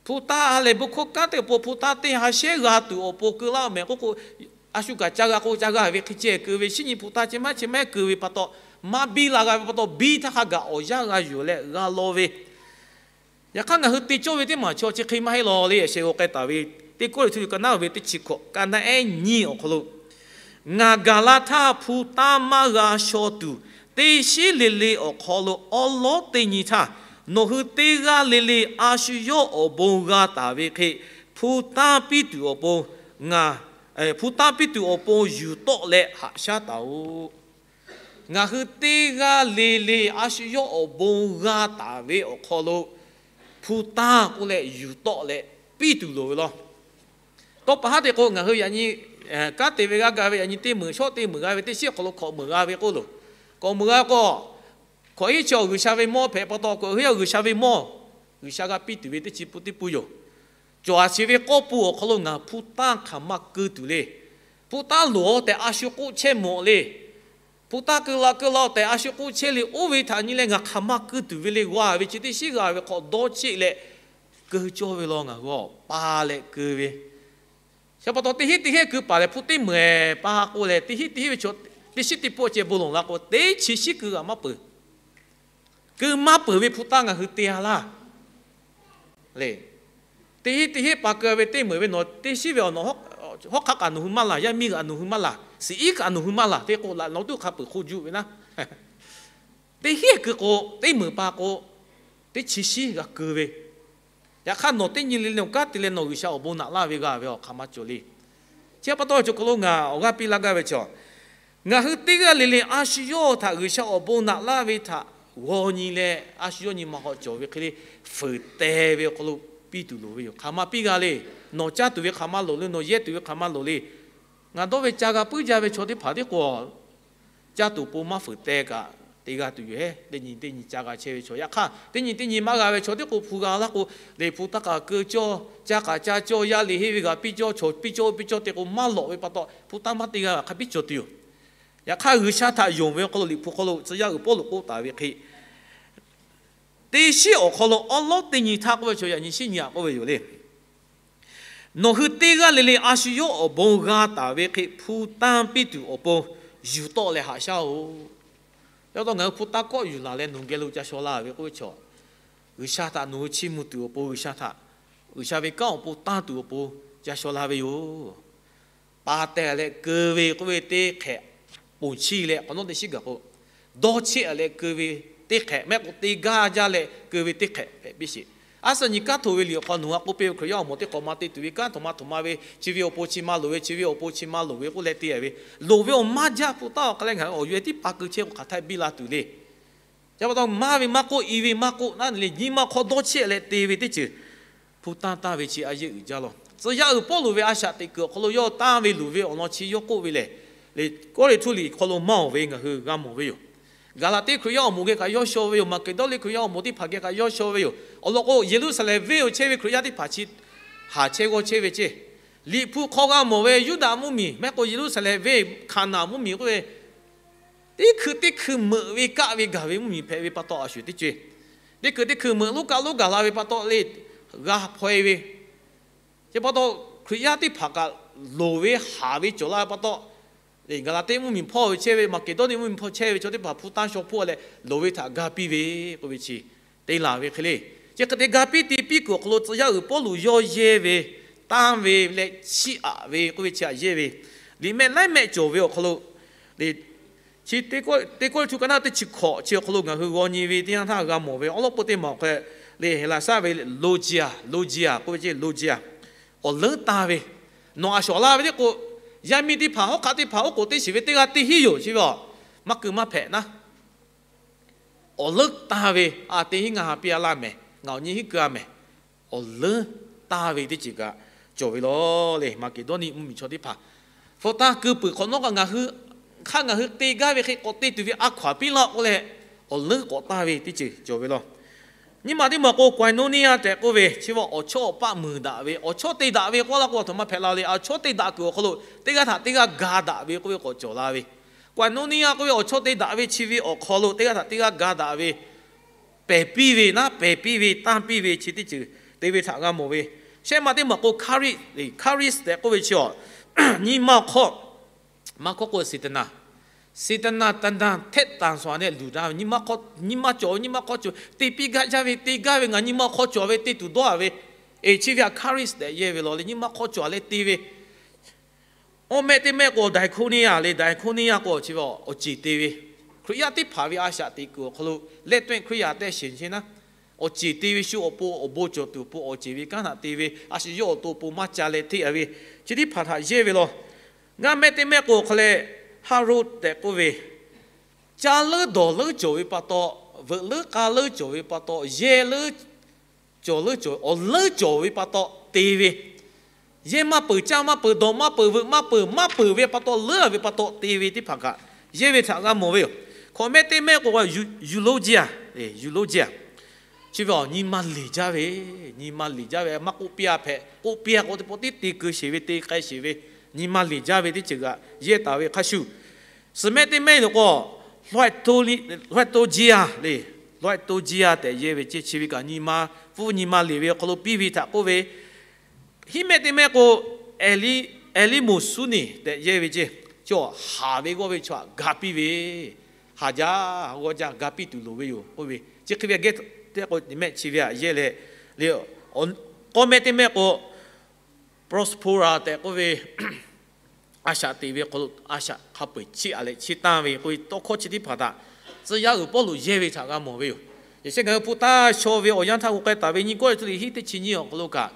hpu taˇ ha lehˬ bon hkawˇ kanˉ te awˬ pon hpu taˇ teˇ ha shehˉ g'a tuˬ awˬ pon keu laˇ mehˍ k'oˆ k'o, a shu kaꞈ ca g'a k'o ca g'a ve hk'e ceh keu ve, shinˉ nyi hpu taˇ chi maiˉ chi maiˉ keu ve pa taw, maˇ biˇ la g'a ve pa taw, biˇ htaˇ hk'a gaˬ awˬ yanˇ g'a yuˬ leh g'a law ve, yaꞈ hk'aˇ ngaˬ hui te cawˇ ve teˇ maˬ chaw chi hk'e maˇ heˆ law le. Yaꞈ sheh g'a k'ai taˍ ve Teˇ Kawˇrenˍhtuˆ liꞈ ka naˉ ve teˇ chi hkawꞈ, ka naˉ ehˉ nyiˇ awˬ hk'aw lo, Ngaˬ gaˬ la htaˇ hpu tanˇ maˇ g'a shaw tuˬ, teˇ shinˉ le le awˬ hk'aw lo awˉ lawˉ teˇ nyi htaˇ, nawˬ hui teˇ g'aˇ le le a shu yawˇ awˬ bon g'a taˍ ve hk'e, hpu tanˇ piˇ tuˬ awˬ pon ngaˬ, hpu tanˇ piˇ tuˬ awˬ pon yuˬ tawˆ leh haꞈ shaˉ taˍ-oꞈ. Ngaˬ hui teˇ g'aˇ le le a shu yawˇ awˬ bon g'a taˍ ve awˬ hk'aw lo, hpu tanˇ k'oˆ leh yuˬ tawˆ leh piˇ tuˬ loˍ ve law. Tawˇ pa haˉ te k'o, ngaˬ hui yaꞈ nyi kanˉ te ve g'aˇ g'a ve, yaꞈ nyi teˇ meunˍ shawˉ teˇ meunˍ g'a ve, teˇ shinˉ awˬ hk'aw lo hkawꞈ meunˍ g'a ve k'oˆ loˬ. K'awꞈ meunˍ g'a k'o, hkawꞈ hiˉ chi awˬ G'uiˬsha ve mawˇ hpehꞈ pa taw, k'awꞈ hiˉ awˬ G'uiˬsha ve mawˇ, G'uiˬsha g'a piˇ tuˬ ve teˇ chi pun teˇ pun yoˬ. Cawˬ a chi ve k'awˇ pun awˬ hk'aw lo ngaˬ hpu tanˇ hk'aˬ ma keu tuˬ le. Hpu tanˇ loˍ-aˬ tehꞈ a shu k'oˆ chehˇ mawˬ le. Hpu tanˇ keu la keu la-oˬ tehꞈ a shu k'oˆ chehˇ le. Oˇ ve htaꞈ nyi leh ngaˬ hk'aˬ ma keu tuˬ ve le. G'a ve chi teˇ shinˉ g'a ve hk'aw dawˇ cheˆ leh keu cawˇ ve law. Ngaˬ hui pa leh keu ve, chi pa taw teˇ hinˉ teˇ hinˉ keu paˍ lehˬ, hpu teˇ meunˍ pa k'oˆ leh, teˇ hinˉ teˇ hinˉ ve chaw teˇ shinˉ teˇ pun ceh bon lawˬ la k'o, teˇ chi shinˉ keu g'a maˇ peuˬ. Keu maˇ peuˬ ve hpu tanˇ ngaˬ hui te-a laˇ le. Teˇ hinˉ teˇ hinˉ pa keu ve teˇ meunˍ ve nawˬ teˇ shinˉ ve awˬ nawˬ hawˉ hk'aˆ kaꞈ nawˬ hui maˇ laˬ, yaˇ miˇ kaꞈ nawˬ hui maˇ laˬ, shiˍ iˉ kaꞈ nawˬ hui maˇ laˬ. Teˇ k'o laꞈ nawˬ tuˉ hk'a peuˬ hk'oˆ juˆ ve naˉ, teˇ hinˉ keu k'o, teˇ meunˍ pa k'o, teˇ chi shinˉ g'a keu ve. Yaꞈ hk'aˇ nawˬ teˇ nyi le le awˬ kanˉ te leh nawˬ G'uiˬsha awˬ bon naꞈ laˇ ve g'a ve awˬ hk'aˬ ma cawˬ le. Chi pa taw cawˬ hk'aw lo ngaˬ awˬ g'aˇ piˇ laˇ gaˇ ve chaw, ngaˬ hui teˇ g'aˇ le le a shu yawˇ htaꞈ G'uiˬsha awˬ bon naꞈ laˇ ve htaꞈ g'aw nyi leh, a shu yawˇ nyi ma hk'aw cawˬ ve hk'e le, fuiˍ teh ve awˬ hk'aw lo piˇ tuˬ loˍ ve yoˬ. Hk'aˬ ma piˇ g'a le. Nawˬ caˇ tuˬ ve hk'aˬ ma loˍ le. Nawˬ yehˇ tuˬ ve hk'aˬ ma loˍ le. Ngaˬ dawˇ ve ca g'a puiˉ jaˇ ve chaw teˇ hpaˍ tiˉ k'o, caˇ tuˬ pon maˇ fuiˍ teh kaꞈ te g'a tuˬ yoˬ hehˉ. Teˇ nyi teˇ nyi ca g'a chehˇ ve chaw, yaꞈ hk'aˇ teˇ nyi teˇ nyi maˇ g'a ve chaw tiˉ k'o, hpu g'a laˇ k'o, le hpu tanˇ k'aꞈ keu cawˇ, caˇ k'aꞈ caˇ cawˇ, yaˇ le henˇ ve g'a piˇ cawˇ, chaw piˇ cawˇ piˇ cawˇ te k'o maˇ lawꞈ ve pa taw, hpu tanˇ maˇ te g'a ve hk'a biˇ cawˬ tuˬ yoˬ. Yaꞈ hk'aˇ G'uiˬsha htaꞈ yonˍ ve awˬ hk'aw lo Liꞈ hpu hk'aw lo tcuh yaˇ uiˍ Pawˇluꞈ k'oˆ taˍ ve hk'e, teˇ shinˉ awˬ hk'aw lo awˉ lawˉ teˇ nyi htaˇ k'oˆ ve chaw yaꞈ nyi shinˉ nyi aꞈ k'oˆ ve yoˬ le. Nawˬ hui teˇ g'aˇ le le a shu yawˇ awˬ bon g'a taˍ ve hk'e hpu tanˇ piˇ tuˬ awˬ pon yuˬ tawˆ leh haꞈ shaˉ-oꞈ. Yaꞈ taw ngaˬ hui hpu tanˇ kawˆ yuˬ laˬ leh nawˬ geh lo ca shaw la ve k'oˆ ve chaw, G'uiˬsha htaꞈ nawˬ hui chiˇ mvuh tuˬ awˬ pon, G'uiˬsha htaꞈ, G'uiˬsha ve kanˉ awˬ pon tanˇ tuˬ awˬ pon ca shaw la ve yoˬ. Pa teh leh keu ve k'oˆ ve teˇ hk'ehꞈ ponˬ chiˇ leh k'awꞈ nawˉ teˇ shinˉ gaˬ k'o, dawˇ cheˆ-a leh keu ve teˇ hk'ehꞈ, mehˆ k'o te gaˇ jaˇ leh keu ve teˇ hk'ehꞈ hpehꞈ piˇ sheˍ. A shu nyi kanˉ hto ve liꞈ awˬ hk'aw nawˬ hui a k'oˆ piˇ ve Hkriꞈ yaˇ awˬ moˍ teˇ hk'awꞈ ma te tuˬ ve kanˉ htoꞈ ma htoꞈ ma ve, chi ve awˬ pon chi ma loˍ ve, chi ve awˬ pon chi ma loˍ ve k'oˆ leh te-a ve, loˍ ve awˬ maˇ jaˇ hpu tanˇ awˬ hk'a leh ngaˬ hui awˬ yaˇ tiˉ pa keu chehˇ k'o hk'aˬ htaˇ biˇ la tuˬ le. Chi pa taw maˇ ve maˇ k'oˆ, i ve maˇ k'oˆ naˉ le, nyi ma hk'aw dawˇ cheˆ leh te ve teˇ ceuˬ hpu tanˇ tanˇ ve chi a yeˇ uiˍ jaˇ law. Tcuh yaˇ uiˍ Pawˇluꞈ ve a shaꞈ teꞈ kuiˬ awˬ hk'aw lo yawˇ tanˇ ve luˬ ve awˬ lawn chi yawˇ k'oˆ ve lehˬ, Kawˇrenˍhtuˆ liꞈ hk'aw lo maˇ-oˬ ve ngaˬ hui g'a mawˬ ve yoˬ. Gaˍlaˍtiˆ Hkriꞈ yaˇ awˬ moˍ geh kaꞈ yawˇ shaw ve yoˬ. Maˍkeˍdawˇniˆ Hkriꞈ yaˇ awˬ moˍ teˇ hpaˍ geh kaꞈ yawˇ shaw ve yoˬ. Awˬ lawn k'o Yeˍruˆsaˍlehnˍ venˇ-oˬ chehˇ ve Hkriꞈ yaˇ teˇ hpaˍ chi haˍ chehˇ g'awˇ chehˇ ve ceˇ. Liꞈ hpu hk'aw g'a mawˬ ve Yuˇdaꞈ mvuhˇmiˬ mehˆ k'o Yeˍruˆsaˍlehnˍ venˇ Hkaˍnanˍ mvuhˇmiˬ k'oˆ ve teˇ hkui teˇ hkui meuꞈ ve kaˆ ve gaˬ ve mvuhˇmiˬ hpehꞈ ve pa taw a shuˍ teˇ ceuˬ, teˇ hkui teˇ hkui meuꞈ lonˉ kaˆ lonˉ gaˬ la ve pa taw le, g'a hpaw-e ve. Chi pa taw Hkriꞈ yaˇ teˇ hpaˍ kaꞈ loˍ ve haˍ ve cawˬ la ve pa taw, Gaˍlaˍtiˆ mvuhˇmiˬ hpawˇ ve chehˇ ve, Maˍkeˍdawˇniˆ mvuhˇmiˬ hpawˇ chehˇ ve chaw teˇ hpaˍ hpu tanˇ shaw hpawˇ leh loˍ ve htaꞈ ga piˇ ve k'oˆ ve chi te laˬ ve hk'e le. Chi hk'e te ga piˇ te piˇ kuiˬ awˬ hk'aw lo tcuh yaˇ uiˍ Pawˇluꞈ yawˇ yehˇ ve, tanˇ ve leh chiˇ aꞈ ve k'oˆ ve chi aꞈ yehˇ ve, liꞈ mehˆ laiˉ mehˆ cawˬ ve awˬ hk'aw lo le, chi teˇ Kawˇrenˍhtuˆ ka naˉ teˇ chi hkawꞈ chi awˬ hk'aw lo ngaˬ hui g'aw nyi ve teˇ yanˇ htaˇ g'a mawˬ ve awˉ lawˉ peuˇ teˇ maˬ awˬ hk'e le, Heˍlaˍsaˆ ve logia, logia k'oˆ ve ceˇ, logia, awˬ leuˉ tanˇ ve. Nawˬ a shawˍ laˇ ve teˇ k'o, yaˇ miˇ teˇ hpaˍ hawˉ hk'aˆ teˇ hpaˍ oˉ k'oˍ teˇ shiˍ ve teˇ g'aˇ teˇ hinˉ yoˬ chi ve, maˇ keu maˇ hpehꞈ naˉ, awˬ leuˉ tanˇ ve, a te hinˉ ngaˬ ha piˇ-a laˇ mehˍ, ngaˬ awˬ nyi hinˉ keu-a mehˍ, awˬ leuˉ tanˇ ve teˇ ceuˬ kaꞈ cawˬ ve law le. Maˍkeˍdawˇniˆ mvuhˇmiˬ chaw teˇ hpaˍ hpu tanˇ keu peuˬ hk'awꞈ nawˉ kaꞈ ngaˬ hui hk'aˇ ngaˬ hui te gaˇ ve hk'e k'awꞈ te tuˬ ve a hkaw-anˬ piˇ laˇ k'oˆ leh, awˬ leuˉ k'awꞈ tanˇ ve teˇ ceuˬ cawˬ ve law. Nyiˇ maˬ teˇ maˬ k'o koinonia tehꞈ k'oˆ ve chi ve awˬ chawˇ awˬ paˆ muiˬ daꞈ ve, awˬ chawˇ te daꞈ ve k'oˆ laˇ k'o a htoꞈ ma hpehꞈ la le. Awˬ chawˇ te daꞈ kuiˬ awˬ hk'aw lo teˇ g'aˇ htaꞈ teˇ g'aˇ ga daꞈ ve k'oˆ ve k'awꞈ cawˬ la ve. Koinonia k'oˆ ve awˬ chawˇ te daꞈ ve chi ve awˬ hk'aw lo teˇ g'aˇ htaꞈ teˇ g'aˇ ga daꞈ ve, pehˬ piˇ ve naˉ, pehˬ piˇ ve, tanˇ piˇ ve chi teˇ ceuˬ te ve htaꞈ g'a mawˬ ve. Shehˆ maˬ teˇ maˬ k'o charis, charis tehꞈ k'oˆ ve chi a, nyi ma awˬ hk'aw, maˇ hkawˇ k'o Seˍtanˍ, Seˍtanˍ taˍ naˍ htehˆ taˍ shuˍ a nehˆ luˬ daꞈ ve, nyi ma cawˬ ve, nyi ma hk'aw cawˬ te piˇ gaˇ jaˇ ve, te gaˇ ve ngaˬ nyi ma hk'aw cawˬ ve te tuˬ dawˇ-a ve, eˬ chi ve a charis tehꞈ yehˇ ve law le. Nyi ma hk'aw cawˬ a leh te ve Awˬ mehˆ teˇ mehˆ k'o, daiˍ hkoˇ neˇ yaˇ le, daiˍ hkoˇ neˇ yaˇ k'o chi ve awˬ ceˬ te ve, Hkriꞈ yaˇ teˇ hpaˍ ve a shaꞈ teꞈ kuiˬ awˬ hk'aw lo leh tawˆ-e Hkriꞈ yaˇ tehꞈ sheˍ chehˇ naˉ, awˬ ceˬ te ve shu awˬ pon awˬ bon cawˬ tuˬ awˬ pon awˬ ceˬ ve kanˉ htaꞈ te ve, a shu yawˇ awˬ to pon maˇ ca leh hteˇ-a ve, chi teˇ hpaˍ htaꞈ yehˇ ve law. Ngaˇ mehˆ teˇ mehˆ k'o hk'a leh, Haˇroˆ tehꞈ k'oˆ ve, caˇ leuˉ dawˬ leuˉ cawˬ ve pa taw, veuꞈ leuˉ k'a leuˉ cawˬ ve pa taw, yehˇ leuˉ cawˬ leuˉ cawˬ, awˬ leuˉ cawˬ ve pa taw te ve, yehˇ maˇ peuˬ, caˇ maˇ peuˬ, dawˬ maˇ peuˬ, veuꞈ maˇ peuˬ, maˇ peuˬ ve pa taw leuˉ-a ve pa taw te ve teˇ hpaˍ kaꞈ yehˇ ve htaꞈ g'a mawˬ ve yoˬ. Hkawꞈ mehˆ teˇ mehˆ k'o, eulogia, eulogia, chi ve awˬ nyi ma leˬ jaˇ ve, nyi ma leˬ jaˇ ve maˇ k'oˆ piˇ-a hpehꞈ, k'oˆ piˇ-a k'o teˇ pawˆ tiˉ te keu sheˍ ve, te k'ai sheˍ ve, nyi ma leˬ jaˇ ve teˇ ceuˬ kaꞈ yehˇ taˍ ve hk'a shuˍ, suhˍ mehˆ teˇ mehˆ lo k'o, loiˇ to jiˇ-a le, loiˇ to jiˇ-a tehꞈ yehˇ ve ceˇ. Chi ve kaꞈ nyi ma pfuhˇ nyi ma leˬ ve awˬ hk'aw lo piˇ ve htaꞈ k'oˆ ve. Hiˉ mehˆ teˇ mehˆ k'o, Eˍliˇmoˍsuˉniˍ tehꞈ yehˇ ve ceˇ. Chi haˍ ve g'awˇ ve chaw htaꞈ ga piˇ ve, haˍ jaˇ g'awˇ jaˇ ga piˇ tuˬ loˍ ve yoˬ k'oˆ ve. Chi hk'e ve geh teˇ k'o mehˆ chi ve htaꞈ yehˇ leh, k'awˇ mehˆ teˇ mehˆ k'o, Prospera tehꞈ k'oˆ ve, a shaꞈ teꞈ ve hk'aw lo a shaꞈ hk'a peu-eˬ chiˇ aꞈ leh chiˇ tanˇ ve k'oˆ ve tawˇ hkawˇ chi teˇ hpaˍ htaꞈ tcuh yaˇ uiˍ Pawˇluꞈ yehˇ ve htaꞈ g'a mawˬ ve yoˬ. Yaꞈ sheh ngaˬ hui hpu taˇ shaw ve awˬ yanˇ htaˇ g'aw k'ai taˍ ve nyi Kawˇrenˍhtuˆ liꞈ hiˉ teˇ chi nyiˇ awˬ hk'aw lo kaꞈ,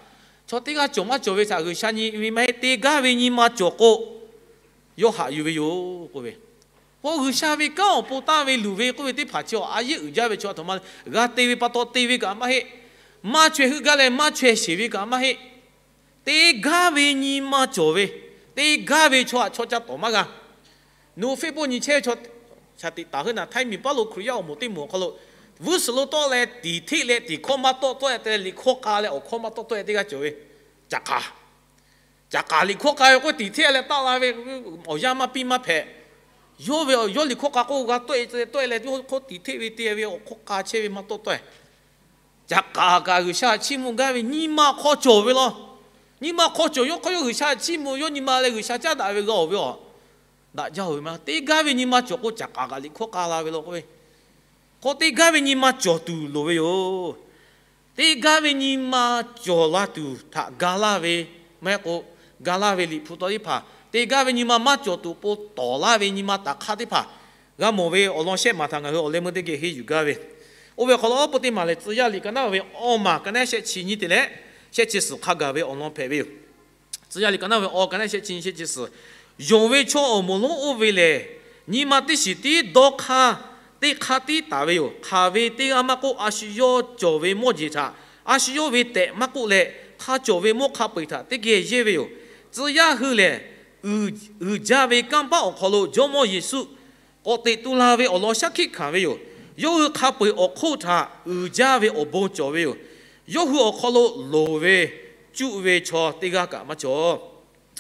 chaw teˇ g'aˇ cawˬ maˇ cawˬ ve htaꞈ G'uiˬsha nyi ve maˇ heˆ. Te gaˇ ve nyi ma cawˬ k'o, yawˇ haꞈ yuˬ ve yoˬ k'oˆ ve. K'o G'uiˬsha ve kanˉ awˬ pon tanˇ ve luˬ ve k'oˆ ve teˇ hpaˍ chi a yeˉ uiˍ jaˇ ve chaw a htoꞈ ma le. G'a te ve pa taw te ve kaꞈ maˇ heˆ. Maˇ chaweh heuˆ gaˇ leh maˇ chaweh sheˍ ve kaꞈ maˇ heˆ. Te gaˇ ve nyi ma cawˬ ve, te gaˇ ve chaw htaꞈ chaw ca tawˍ maˇ g'a. Nawˬ hui Facebook nyi chehˇ ve chaw shaˍ tiꞈ taˍ heuˆ naˍ, Htaiˇ miˬ paˉ lo Hkriꞈ yaˇ awˬ moˍ teˇ moˍ awˬ hk'aw lo, vuiˇ suhˍ lo tawˆ leh tiˍ hteˆ leh tiˍ hkawˇ maˇ tawˆ tawˆ-e te leh liꞈ hkawˇ k'a leh awˬ hkawˇ maˇ tawˆ tawˆ-e teˇ g'aˇ cawˬ ve. Caꞈ k'aˍ, caꞈ k'aˍ liꞈ hkawˇ k'a ve k'o tiˍ hteˆ leh taˆ la ve, awˬ yanˇ maˇ piˇ maˇ hpehꞈ. Yawˇ ve awˬ yawˇ liꞈ hkawˇ k'a k'o g'a tawˆ-e tawˆ-e leh hkawˇ tiˍ hteˆ ve te ve awˬ hkawˇ k'a chehˇ ve maˇ tawˆ tawˆ-e. Caꞈ k'aˍ kaꞈ G'uiˬsha chiˇ mvuh gaˇ ve nyi ma hk'aw cawˬ ve law. Nyi ma hk'aw cawˬ yawˇ hk'aw yawˇ G'uiˬsha chiˇ mvuh, yawˇ nyi ma leh G'uiˬsha caˉ daꞈ ve g'a-oˬ ve awˬ daꞈ jaˇ-oˬ ve maˇ. Te gaˇ ve nyi ma cawˬ k'o caꞈ k'aˍ kaꞈ liꞈ hkawˇ k'a la ve law k'oˆ ve. K'o te gaˇ ve nyi ma cawˬ tuˬ loˍ ve yoˬ. Te gaˇ ve nyi ma cawˬ la tuˬ htaꞈ ga laˇ ve, maˇ heˆ k'o, ga laˇ ve liꞈ hpu tawˇ teˇ hpaˍ, te gaˇ ve nyi ma maˇ cawˬ tuˬ awˬ pon tawˍ laˇ ve nyi ma taꞈ hk'aˇ teˇ hpaˍ g'a mawˬ ve awˬ lawn shehˆ maˬ htaꞈ ngaˬ hui awˬ leh meuˇ teˇ geh henˇ yuˬ gaˇ ve. Oˇ ve awˬ hk'aw lo awˬ pon teˇ maˬ lehˬ, Tcuh yaˇ liꞈ ka naˉ ve awˬ maˬ ka naˉ shehˆ chi nyi te leh shehˆ chi suhˍ hk'a gaˬ ve awˬ lawn hpehꞈ ve yoˬ. Tcuh yaˇ liꞈ ka naˉ ve awˬ ka naˉ shehˆ chi nyi shehˆ chi suhˍ, yonˍ ve chaw awˬ moˍ lonˉ oˇ ve lehˬ, nyi ma teˇ shiˍ tiˉ dawˇ hk'aˇ teˇ hk'aˇ tiˉ taˍ ve yoˬ. Hk'aˬ ve teˇ g'aˇ maˇ k'oˆ, a shu yawˇ cawˬ ve mawˇ jeˬ htaꞈ a shu yawˇ ve tehꞈ maˇ k'oˆ leh, hk'a cawˬ ve mawˇ hk'a peu-eˬ htaꞈ teˇ geh yehˇ ve yoˬ. Tcuh yaˇ hui lehˬ, uiˍ jaˇ ve kanˇ paˆ awˬ hk'aw lo Jawˇmawˇ Yeˍsuˆ k'awꞈ teꞈ tu la ve awˬ lawn shaˉ hkiˆ hkanˍ ve yoˬ. Yawˇ hui hk'a peu-eˬ awˬ hk'oˆ htaꞈ uiˍ jaˇ ve awˬ bon cawˬ ve yoˬ. Yawˇ hui awˬ hk'aw lo loˍ ve cuˆ ve chaw teˇ g'aˇ kaꞈ maˇ cawˬ.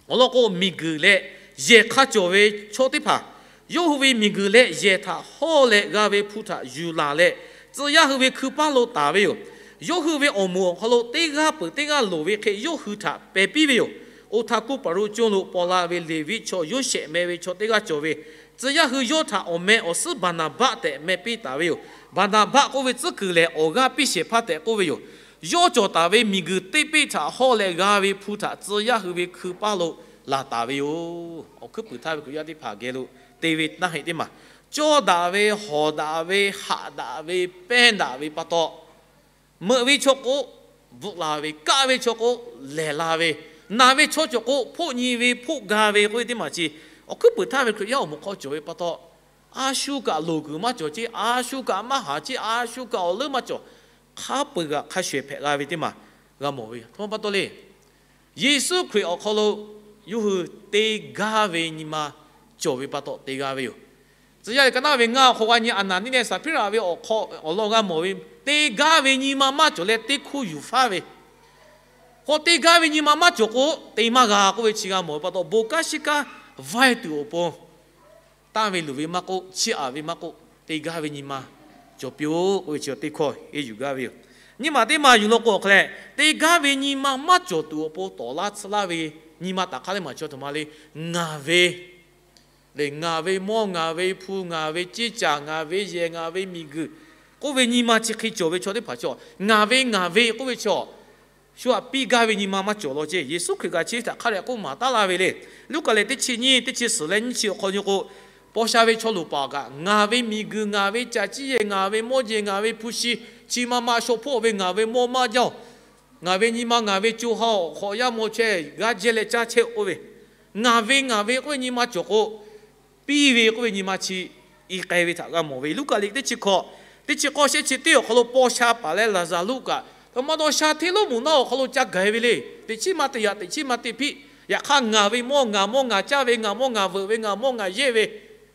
Awˬ lawn k'o, miˬguiˬ leh yehˬ hk'a cawˬ ve chaw teˇ hpaˍ, yawˇ hui ve miˬguiˬ leh yehˬ htaꞈ hawˇ leh g'a ve hpu htaꞈ yuˬ laˬ leh, tcuh yaˇ hui ve hkui paˇ lo taˍ ve yoˬ. Yawˇ hui ve awˬ moˍ awˬ hk'aw lo teˇ g'aˇ peuˬ teˇ g'aˇ loˍ ve hk'e yawˇ hui htaꞈ pehˬ piˇ ve yoˬ. Oˇ htaˇ kuˇ paˍ ro conˇ lo paw la ve Leˍviˆ chaw Yoˇsehꞈ meh ve chaw teˇ g'aˇ cawˬ ve, tcuh yaˇ hui yawˇ htaꞈ awˬ meh awˬ suhˉ Baˍnaˍbaˆ tehꞈ meh piˇ taˍ ve yoˬ. Baˍnaˍbaˆ k'oˆ ve tcuhˉ kuiˬ lehˬ, awˬ g'aˇ piˇ shehˍ hpaˇ tehꞈ k'oˆ ve yoˬ. Yawˇ cawˬ taˍ ve miˬguiˬ teˇ peˆ htaꞈ hawˇ leh g'a ve hpu htaꞈ tcuh yaˇ hui ve hkui paˇ lo laˬ taˍ ve yoˬ. Awˬ hkuiˉ puiˍ htaˇ ve Hkriꞈ yaˇ teˇ hpaˍ geh lo te ve naˆ heˆ teˇ maˬ, cawˇ daꞈ ve hawˍ daꞈ ve haꞈ daꞈ ve pehnˇ daꞈ ve pa taw, meuꞈ ve chaw k'o, bvuhꞈ la ve, kaˆ ve chaw k'o, lehˬ la ve, naˬ ve chaw cawˬ k'o, hpoˆ nyi ve hpoˆ ga ve k'oˆ ve teˇ maˬ chi, awˬ hkuiˉ puiˍ htaˇ ve Hkriꞈ yaˇ awˬ moˍ hk'aw cawˬ ve pa taw, a shu kaꞈ loˍ kuiˬ maˇ cawˬ ceˇ, a shu kaꞈ maˇ haˍ ceˇ, a shu kaꞈ awˬ leuˉ maˇ cawˬ, hk'a peu-eˬ kaꞈ hk'a shuˍ hpehꞈ g'a ve teˇ maˬ g'a mawˬ ve yoˬ. Htoꞈ ma pa taw le. Yeˍsuˆ Hkriꞈ awˬ hk'aw lo yawˇ hui te gaˇ ve nyi ma cawˬ ve pa taw te g'a ve yoˬ. Tcuh yaˇ liꞈ ka naˉ ve ngaˇ awˬ hk'aw g'a nyi Aˍnaˍniˆ leh Saˍhpiˉraꞈ ve awˬ hk'aw awˬ lawn g'a mawˬ ve, te gaˇ ve nyi ma maˇ cawˬ leh teˇ hkuˇ yuˬ faˉ ve, k'o te gaˇ ve nyi ma maˇ cawˬ k'o te maˇ g'a k'oˆ ve chi g'a mawˬ ve pa taw, bon kanˉ shiˉ kanˉ vaiˇ tuˬ awˬ pon tanˇ ve luˬ ve maˇ k'oˆ, chiˇ aꞈ ve maˇ k'oˆ, te gaˇ ve nyi ma cawˬ piˇ-oˆ k'oˆ ve chi teˇ hkawˇ henˇ yuˬ gaˇ ve yoˬ. Nyiˇ maˬ teˇ maˬ yuˬ law k'o awˬ hk'aw leh, te gaˇ ve nyi ma maˇ cawˬ tuˬ awˬ pon tawˍ laˇ tsuhˇ laˇ ve nyi ma taꞈ hk'aˇ teˇ maˬ chi a htoꞈ ma le. Ngaˬ ve lehˬ, ngaˬ ve mawˇ, ngaˬ ve hpu, ngaˬ ve ceˇ caˬ, ngaˬ ve yehˬ, ngaˬ ve miˬguiˬ k'oˆ ve nyi ma chi hk'e cawˬ ve chaw teˇ hpaˍ chaw, ngaˬ ve ngaˬ ve k'oˆ ve chaw, shu aꞈ piˇ gaˇ ve nyi ma maˇ cawˬ law ceˇ. Yeˍsuˆ Hkriꞈ kaꞈ chi htaꞈ hk'a dehꞈ k'oˆ maˍ taˉ laˇ ve le. Luˉkaꞈ lehˬ teˇ chi nyiˇ, teˇ chi suhˍ leh nyiˇ chi awˬ hk'aw nyi k'o, paw sha ve chaw luˬ paˍ kaꞈ ngaˬ ve miˬguiˬ, ngaˬ ve caˬ ciˉ yehˬ, ngaˬ ve mawˇ jeˬ, ngaˬ ve hpu shi, chi ma ma shaw hpoˆ ve ngaˬ ve mawˇ maˇ jaˇ-oˬ, ngaˬ ve nyi ma, ngaˬ ve co ha awˬ hk'awꞈ yaˇ maw chehˇ g'aˇ jehˇ leh caˇ chehˇ-oˬ k'oˆ ve, ngaˬ ve ngaˬ ve k'oˆ ve nyi ma cawˬ k'o, piˇ ve k'oˆ ve nyi ma chi i k'ai ve htaꞈ g'a mawˬ ve. Luˉkaꞈ lehˬ teˇ chi hkawꞈ, teˇ chi k'awˇ shehˆ chi teˇ awˬ hk'aw lo paw sha paˍ leh Laˍzaˍruˆ kaꞈ, a ma taw sha hteˇ lonˉ mvuhˬ naˆ awˬ hk'aw lo ca gaˬ-e ve le. Teꞈ chiˉ ma te yaꞈ, teꞈ chiˉ ma te hpiˆ. Yaꞈ hk'aˇ ngaˬ ve mawˇ, ngaˬ mawˇ ngaˬ caˇ ve, ngaˬ mawˇ ngaˬ veuꞈ ve, ngaˬ mawˇ ngaˬ yehˇ ve,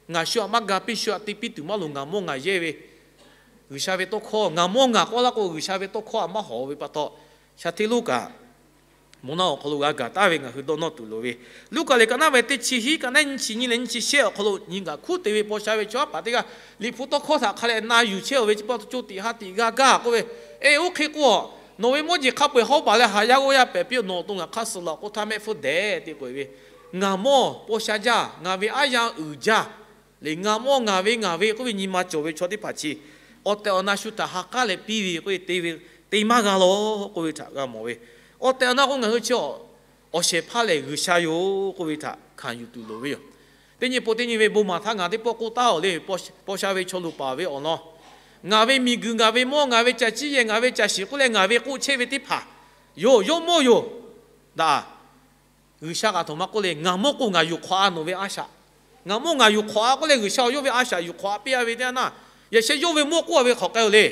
ngaˬ shu aꞈ maˇ ga piˇ, shu aꞈ te piˇ tuˬ maˇ loˍ, ngaˬ mawˇ ngaˬ yehˇ ve, G'uiˬsha ve tawˇ hkawˇ ngaˬ mawˇ ngaˬ k'oˆ laˇ k'o, G'uiˬsha ve tawˇ hkawˇ aꞈ maˇ hawˍ ve pa taw, sha hteˇ lonˉ kaꞈ mvuhˬ naˆ awˬ hk'aw lo g'a gaˬ taˍ ve ngaˬ hui dawˇ nawˇ tuˬ loˍ ve. Luˉkaꞈ lehˬ ka naˉ ve teˇ chi hiˉ, ka naˉ nyiˇ chi nyiˇ leh nyiˇ chi shehˆ awˬ hk'aw lo nyi gaˬ hkuˉ te ve paw sha ve chaw aˉ paˍ teˇ g'aˇ Liꞈ hpu tawˇ hkawˇ htaꞈ hk'a leh na yuˬ chehˇ-oˬ ve chi pa taw co tiꞈ ha tiꞈ g'a gaˇ k'oˆ ve, Eˬ, oˇ hk'e k'o, nawˬ ve mawˇ jeˬ hk'a peu-eˬ hawˉ baˬ leh haˍ yaˇ g'awˇ yaˇ pehˍ piˇ-oˬ, nawˬ awˬ to ngaˬ hk'aˇ suh laˬ k'o htaˇ mehˆ hpfuhˇ dehꞈ te k'oˆ-e ve, ngaˬ mawˇ paw sha jaˇ, ngaˬ ve aˉ yanˇ uiˍ jaˇ leh ngaˬ mawˇ ngaˬ ve ngaˬ ve k'oˆ ve nyi ma cawˬ ve chaw teˇ hpaˍ chi awˬ tehˬ awˬ na shu htaꞈ ha k'aˉ leh piˇ ve k'oˆ ve te ve, te maˇ g'a law k'oˆ ve htaꞈ g'a mawˬ ve. Awˬ tehˬ awˬ na k'o ngaˬ hui chi awˬ shehˍ hpaˇ lehˬ G'uiˬsha yoˬ k'oˆ ve htaꞈ hkanˍ yuˬ tuˬ loˍ ve yoˬ. Teˇ nyi po teˇ nyi ve bon maˍ htaˇ ngaˬ teˇ pawˆ k'oˆ taˉ-oˬ le, paw sha ve chaw luˬ paˍ ve awˬ lawn, ngaˬ ve miˬguiˬ, ngaˬ ve mawˇ, ngaˬ ve caˬ ciˉ yehˬ, ngaˬ ve caˬ shiˍ k'oˆ leh ngaˬ ve k'oˆ chehˇ ve teˇ hpaˍ yoˬ, yawˇ mawˇ yoˬ. Daꞈ, G'uiˬsha kaꞈ htoꞈ ma k'oˆ le, ngaˬ mawˇ k'o ngaˬ yuˬ hk'awꞈ-a nawˬ ve a shaꞈ. Ngaˬ mawˇ ngaˬ yuˬ hk'awꞈ-a k'oˆ leh G'uiˬsha yawˇ ve a shaꞈ yuˬ hk'awꞈ-a piˇ-a ve teˇ yanˇ, yaꞈ sheh yawˇ ve mawˇ k'oˆ-a ve hk'awꞈ k'ai-oˬ le.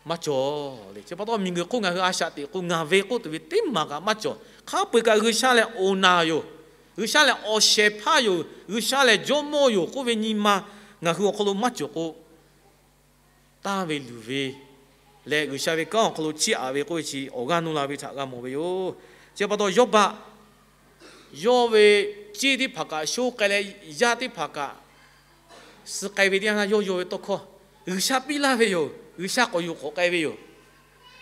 Maˇ cawˬ le. Chi pa taw miˬguiˬ hk'oˆ ngaˬ hui a shaꞈ teꞈ k'o ngaˬ ve k'oˆ tuˬ ve teˇ maˬ kaꞈ maˇ cawˬ. Hk'a peu-eˬ kaꞈ G'uiˬsha lehˬ awˬ naˬ yoˬ. G'uiˬsha lehˬ awˬ shehˍ hpaˇ yoˬ. G'uiˬsha lehˬ jawˇmawˇ yoˬ k'oˆ ve nyi ma ngaˬ hui awˬ hk'aw lo maˇ cawˬ k'o, tanˇ ve luˬ ve leh G'uiˬsha ve kanˉ awˬ hk'aw lo chiˇ aꞈ ve k'oˆ ve chi awˬ g'aˇ nuˇ la ve htaꞈ g'a mawˬ ve yoˬ. Chi pa taw Yawˇbaˆ, yawˇ ve ceˇ teˇ hpaˍ kaꞈ, sho k'ai leh yaˇ teˇ hpaˍ kaꞈ suh k'ai ve teˇ yanˇ, yawˇ yawˇ ve tawˇ hkawˇ G'uiˬsha piˇ laˇ ve yoˬ. G'uiˬsha k'awꞈ yuˬ hk'awꞈ k'ai ve yoˬ.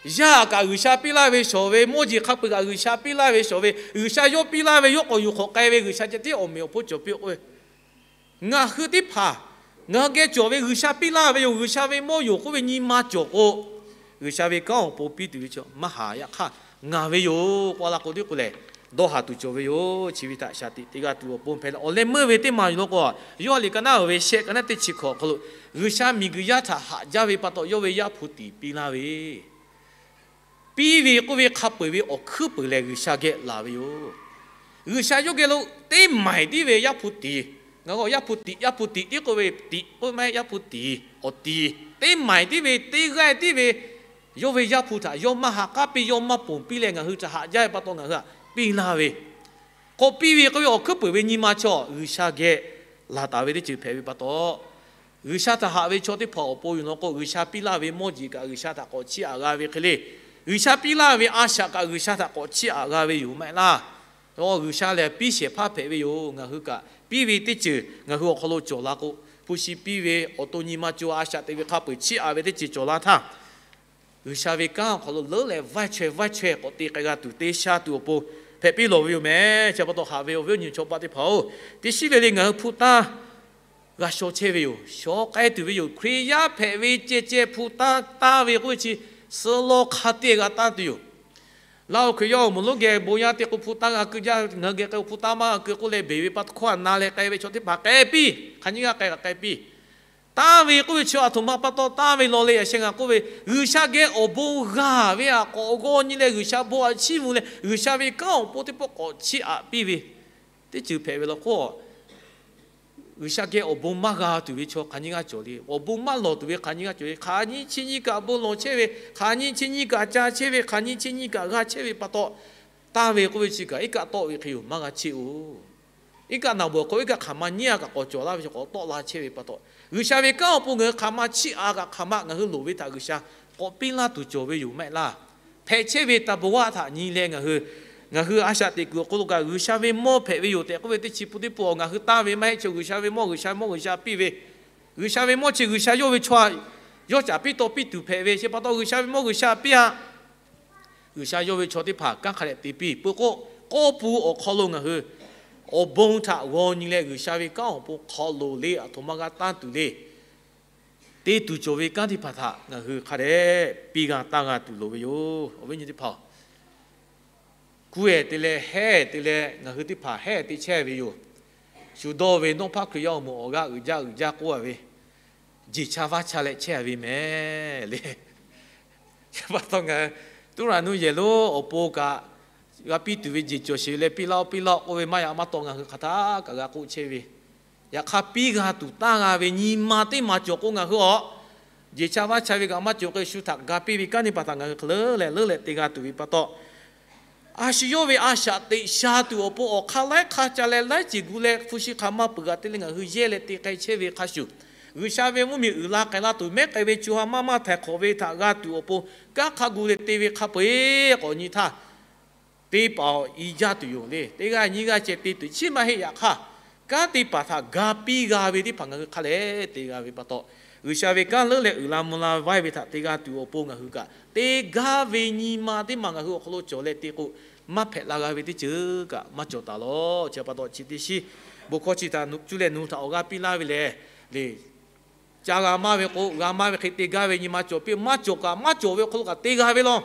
Yaˇ kaꞈ G'uiˬsha piˇ laˇ ve shawˍ ve, mawˇ jeˬ hk'a peu-eˬ kaꞈ G'uiˬsha piˇ laˇ ve shawˍ ve, G'uiˬsha yawˇ piˇ laˇ ve, yawˇ k'awꞈ yuˬ hk'awꞈ k'ai ve, G'uiˬsha ceh tiˉ awˬ meꞈ awˬ hponˇ cawˬ piˇ k'oˆ ve, ngaˬ hui teˇ hpaˍ ngaˬ hui geh cawˬ ve G'uiˬsha piˇ laˇ ve yoˬ, G'uiˬsha ve mawˇ yoˬ k'oˆ ve nyi ma cawˬ k'o, G'uiˬsha ve kanˉ awˬ pon piˇ tuˬ ve chaw maˇ haˍ. Yaꞈ hk'aˇ ngaˬ ve yoˬ k'oˆ laˇ k'o, teˇ k'o lehˬ dawˇ haˍ tuˬ cawˬ ve yoˬ. Chi ve htaꞈ shaˍ tiꞈ te g'a tuˬ awˬ pon hpehꞈ leh, awˬ leh meuˇ ve teˇ maˬ yoˬ law k'o, Yoˇhanˬ liꞈ ka naˉ ve shehˆ, ka naˉ teˇ chi hkawꞈ awˬ hk'aw lo, G'uiˬsha miˬguiˬ yaˇ htaꞈ haꞈ jaˇ ve pa taw yawˇ ve Yaˇ hpu tiˍ piˇ laˇ ve piˇ ve k'oˆ ve hk'a peu-eˬ ve awˬ hkuiˉ peuˬ lehˬ G'uiˬsha geh laˬ ve yoˬ. G'uiˬsha yawˇ geh lo teˇ maiˬ tiˉ ve Yaˇ hpu tiˍ, ngaˬ hui Yaˇ hpu tiˍ, Yaˇ hpu tiˍ tiˉ k'oˆ ve tiꞈ k'oˆ maˇ heˆ, Yaˇ hpu tiˍ awˬ tiˍ teˇ maiˬ tiˉ ve teˇ g'aˇ tiˉ ve yawˇ ve Yaˇ hpu htaꞈ yawˇ maˇ ha k'aˉ piˇ, yawˇ maˇ ponˬ piˇ leh ngaˬ hui htaꞈ haꞈ jaˇ ve pa taw ngaˬ hui htaꞈ piˇ laˇ ve k'awꞈ piˇ ve k'oˆ ve awˬ hkuiˉ peuˬ ve nyi ma chaw G'uiˬsha geh laˬ taˍ ve teˇ ceuˬ hpehꞈ ve pa taw, G'uiˬsha htaꞈ haꞈ ve chaw teˇ hpaˍ awˬ pon yoˬ law k'o, G'uiˬsha piˇ laˇ ve mawˇ jeˬ kaꞈ G'uiˬsha htaꞈ k'awꞈ chiˇ aꞈ g'a ve hk'e le, G'uiˬsha piˇ laˇ ve a shaꞈ kaꞈ G'uiˬsha htaꞈ k'awꞈ chiˇ aꞈ g'a ve yoˬ maˇ heˆ laˇ. G'uiˬsha lehˬ piˇ shehˍ hpaˇ hpehꞈ ve yoˬ. Ngaˬ hui kaꞈ piˇ ve teˇ ceuˬ ngaˬ hui awˬ hk'aw lo cawˬ la k'o, hpu shi piˇ ve, awˬ to nyi ma co a shaꞈ te ve hk'a peu-eˬ chiˇ aꞈ ve teˇ ceuˬ cawˬ la htaˇ, G'uiˬsha ve kanˉ awˬ hk'aw lo leuˉ leh vaiˇ chaweh vaiˇ chaweh k'awꞈ te k'ai g'a tuˬ teˇ sha tuˬ awˬ pon hpehꞈ piˇ lawˬ ve yoˬ meh. Chi pa taw haꞈ ve awˬ viˉ awˬ nyi chaw paˆ teˇ hpaˍ-oˬ, teˇ shiˉ ve le ngaˬ hui hpu tanˇ g'a shaw chehˇ ve yoˬ. Shaw k'ai tuˬ ve yoˬ. Hkriꞈ yaˇ hpehꞈ ve ceh ceh hpu tanˇ tanˇ ve k'oˆ ve chi suh law hk'a te g'a tanˇ tuˬ yoˬ. Laˇ-oˬ, Hkriꞈ yaˇ awˬ moˍ lonˉ geh bon yaˇ te k'o hpu tanˇ g'a keu jaˇ, ngaˬ hui geh k'ai k'o hpu tanˇ maˇ g'a keu k'oˆ leh beˬ ve pa taw hkawˇ aꞈ na leh k'ai ve chaw teˇ hpaˍ k'ai piˇ, hk'aˬ nyi g'a k'ai kaꞈ k'ai piˇ. Tanˇ ve k'oˆ ve chi aˬ htoꞈ ma pa taw tanˇ ve law le. Yaꞈ sheh ngaˬ k'oˆ ve, G'uiˬsha geh awˬ bon g'a ve aꞈ k'awꞈ g'aw nyi leh G'uiˬsha bon aꞈ chiˇ mvuh leh G'uiˬsha ve kanˉ awˬ pon teˇ pawˆ k'awꞈ chiˇ aꞈ piˇ ve teˇ ceuˬ hpehꞈ ve law k'o, G'uiˬsha geh awˬ bon maˇ g'a tuˬ ve chaw hk'aˬ nyi g'a cawˬ le. Awˬ bon maˇ lawˬ tuˬ ve hk'aˬ nyi g'a cawˬ le. Hk'aˬ nyi chi nyi kaꞈ bon lawˬ chehˇ ve, hk'aˬ nyi chi nyi kaꞈ ca chehˇ ve, hk'aˬ nyi chi nyi kaꞈ g'a chehˇ ve pa taw, tanˇ ve k'oˆ ve chi kaꞈ iˉ kaˆ tawˆ ve hk'e yoˬ, maˇ g'a cheˇ-oˬ. Iˉ kaˆ naˬ bawˬ hk'aw iˉ kaˆ hk'aˬ ma nyiˉ a kaꞈ k'awꞈ cawˬ laˇ ve chaw k'awꞈ tawˆ la chehˇ ve pa taw, G'uiˬsha ve kanˉ awˬ pon ngaˬ hui hk'aˬ ma chiˇ aꞈ kaꞈ hk'aˬ ma ngaˬ hui loˍ ve htaꞈ G'uiˬsha k'awꞈ piˇ laˇ tuˬ cawˬ ve yoˬ maˇ heˆ laˇ. Hpehꞈ chehˇ ve သဘာဝ htaꞈ nyi leh ngaˬ hui, ngaˬ hui a shaꞈ teꞈ kuiˬ awˬ hk'aw lo kaꞈ G'uiˬsha ve mawˇ hpehꞈ ve yoˬ tehꞈ k'oˆ ve teˇ chi pun teˇ pun awˬ ngaˬ hui tanˇ ve maˇ heˆ. Chaw G'uiˬsha ve mawˇ, G'uiˬsha ve mawˇ G'uiˬsha piˇ ve, G'uiˬsha ve mawˇ chi G'uiˬsha yawˇ ve chaw aꞈ yawˇ caꞈ piˇ taw piˇ tuˬ hpehꞈ ve chi pa taw G'uiˬsha ve mawˇ G'uiˬsha piˇ aꞈ, G'uiˬsha yawˇ ve chaw teˇ hpaˍ kanˉ hk'a dehꞈ te piˇ peuˬ k'o, k'awˇ pu awˬ hk'aw lo ngaˬ hui awˬ bon htaꞈ g'aw nyi leh G'uiˬsha ve kanˉ awˬ pon hk'aw loˍ le, aˬ htoꞈ ma g'a tanˇ tuˬ le. te tuˬ cawˬ ve kanˉ teˇ hpaˍ htaꞈ ngaˬ hui hk'a dehꞈ piˇ g'a taˇ g'a tuˬ loˍ ve yoˬ. Awˬ viˉ nyi teˇ hpaˍ-oˬ, kuˇ-ehˍ te leh hehˉ te leh ngaˬ hui teˇ hpaˍ hehˉ te chehˇ ve yoˬ. Shu dawˇ ve Nawˉ hpaˇ Hkriꞈ yaˇ awˬ moˍ awˬ g'aˇ uiˍ jaˇ uiˍ jaˇ k'oˆ-a ve, jeˬ cha vaˇ cha leh chehˇ-a ve mehˍ le. Chi pa taw ngaˬ hui tuˉ raˍ nuˇ yehˬ lonˉ awˬ pon kaꞈ g'a piˇ tuˬ ve jeˬ cawˬ sheˍ leh piˇ laˇ-oˆ piˇ laˇ-oˆ k'oˆ ve maˇ yaꞈ maˇ taw ngaˬ hui hk'aˬ htaˇ kaꞈ g'a k'oˆ chehˇ ve. Yaꞈ hk'aˇ piˇ g'a tuˬ taˇ g'a ve nyi ma teˇ maˬ cawˬ k'o ngaˬ hui awˬ jeˬ cha vaˇ cha ve kaꞈ maˇ cawˬ k'o, shu htaꞈ ga piˇ ve kanˉ teˇ hpaˍ htaꞈ ngaˬ hui hk'aˬ leuˉ leh leuˉ leh te g'a tuˬ ve pa taw, a shu yawˇ ve a shaꞈ teꞈ sha tuˬ awˬ pon awˬ hk'aˇ laiˉ hk'aˇ ca leh laiˉ ceuˬ gu leh hpu shi hk'aˬ ma peuˬ g'aꞈ te leh ngaˬ hui yehˇ leh te k'ai chehˇ ve hk'a shuˍ, G'uiˬsha ve mvuhˇmiˬ uiˍ la k'ai la tuˬ mehˉ k'ai ve co ha maˇ maˇ htaiˍ hk'awꞈ ve htaꞈ g'a tuˬ awˬ pon kanˉ hk'a gu leh te ve hk'a peu-eˬ k'awꞈ nyi htaˇ, teˇ hpaˍ-oˬ, i jaˇ tuˬ yoˬ le. Teˇ g'aˇ nyiˇ g'aˇ ceh te tuˬ chiˉ maˇ heˆ. Yaꞈ hk'aˇ, kanˉ teˇ hpaˍ htaꞈ ga piˇ g'a ve teˇ hpaˍ ngaˬ hui hk'a lehˬ te g'a ve pa taw, G'uiˬsha ve kanˉ leuˉ leh uiˍ la mvuh la vaiˇ ve htaꞈ te g'a tuˬ awˬ pon ngaˬ hui kaꞈ te gaˇ ve nyi ma teˇ maˬ ngaˬ hui awˬ hk'aw lo cawˬ leh te k'o, maˇ hpehꞈ la g'a ve teˇ ceuˬ kaꞈ maˇ cawˬ taˍ lawˬ. Chi pa taw chi teˇ shiˉ bon hkawˇ chi htaꞈ cuˇ leh nawˬ hui htaꞈ awˬ g'aˇ piˇ laˇ ve lehˬ le, ca g'a maˇ ve k'o, g'a maˇ ve hk'e te gaˇ ve nyi ma cawˬ piˇ-oˆ. Maˇ cawˬ kaꞈ maˇ cawˬ ve awˬ hk'aw lo kaꞈ te g'a ve lawˬ.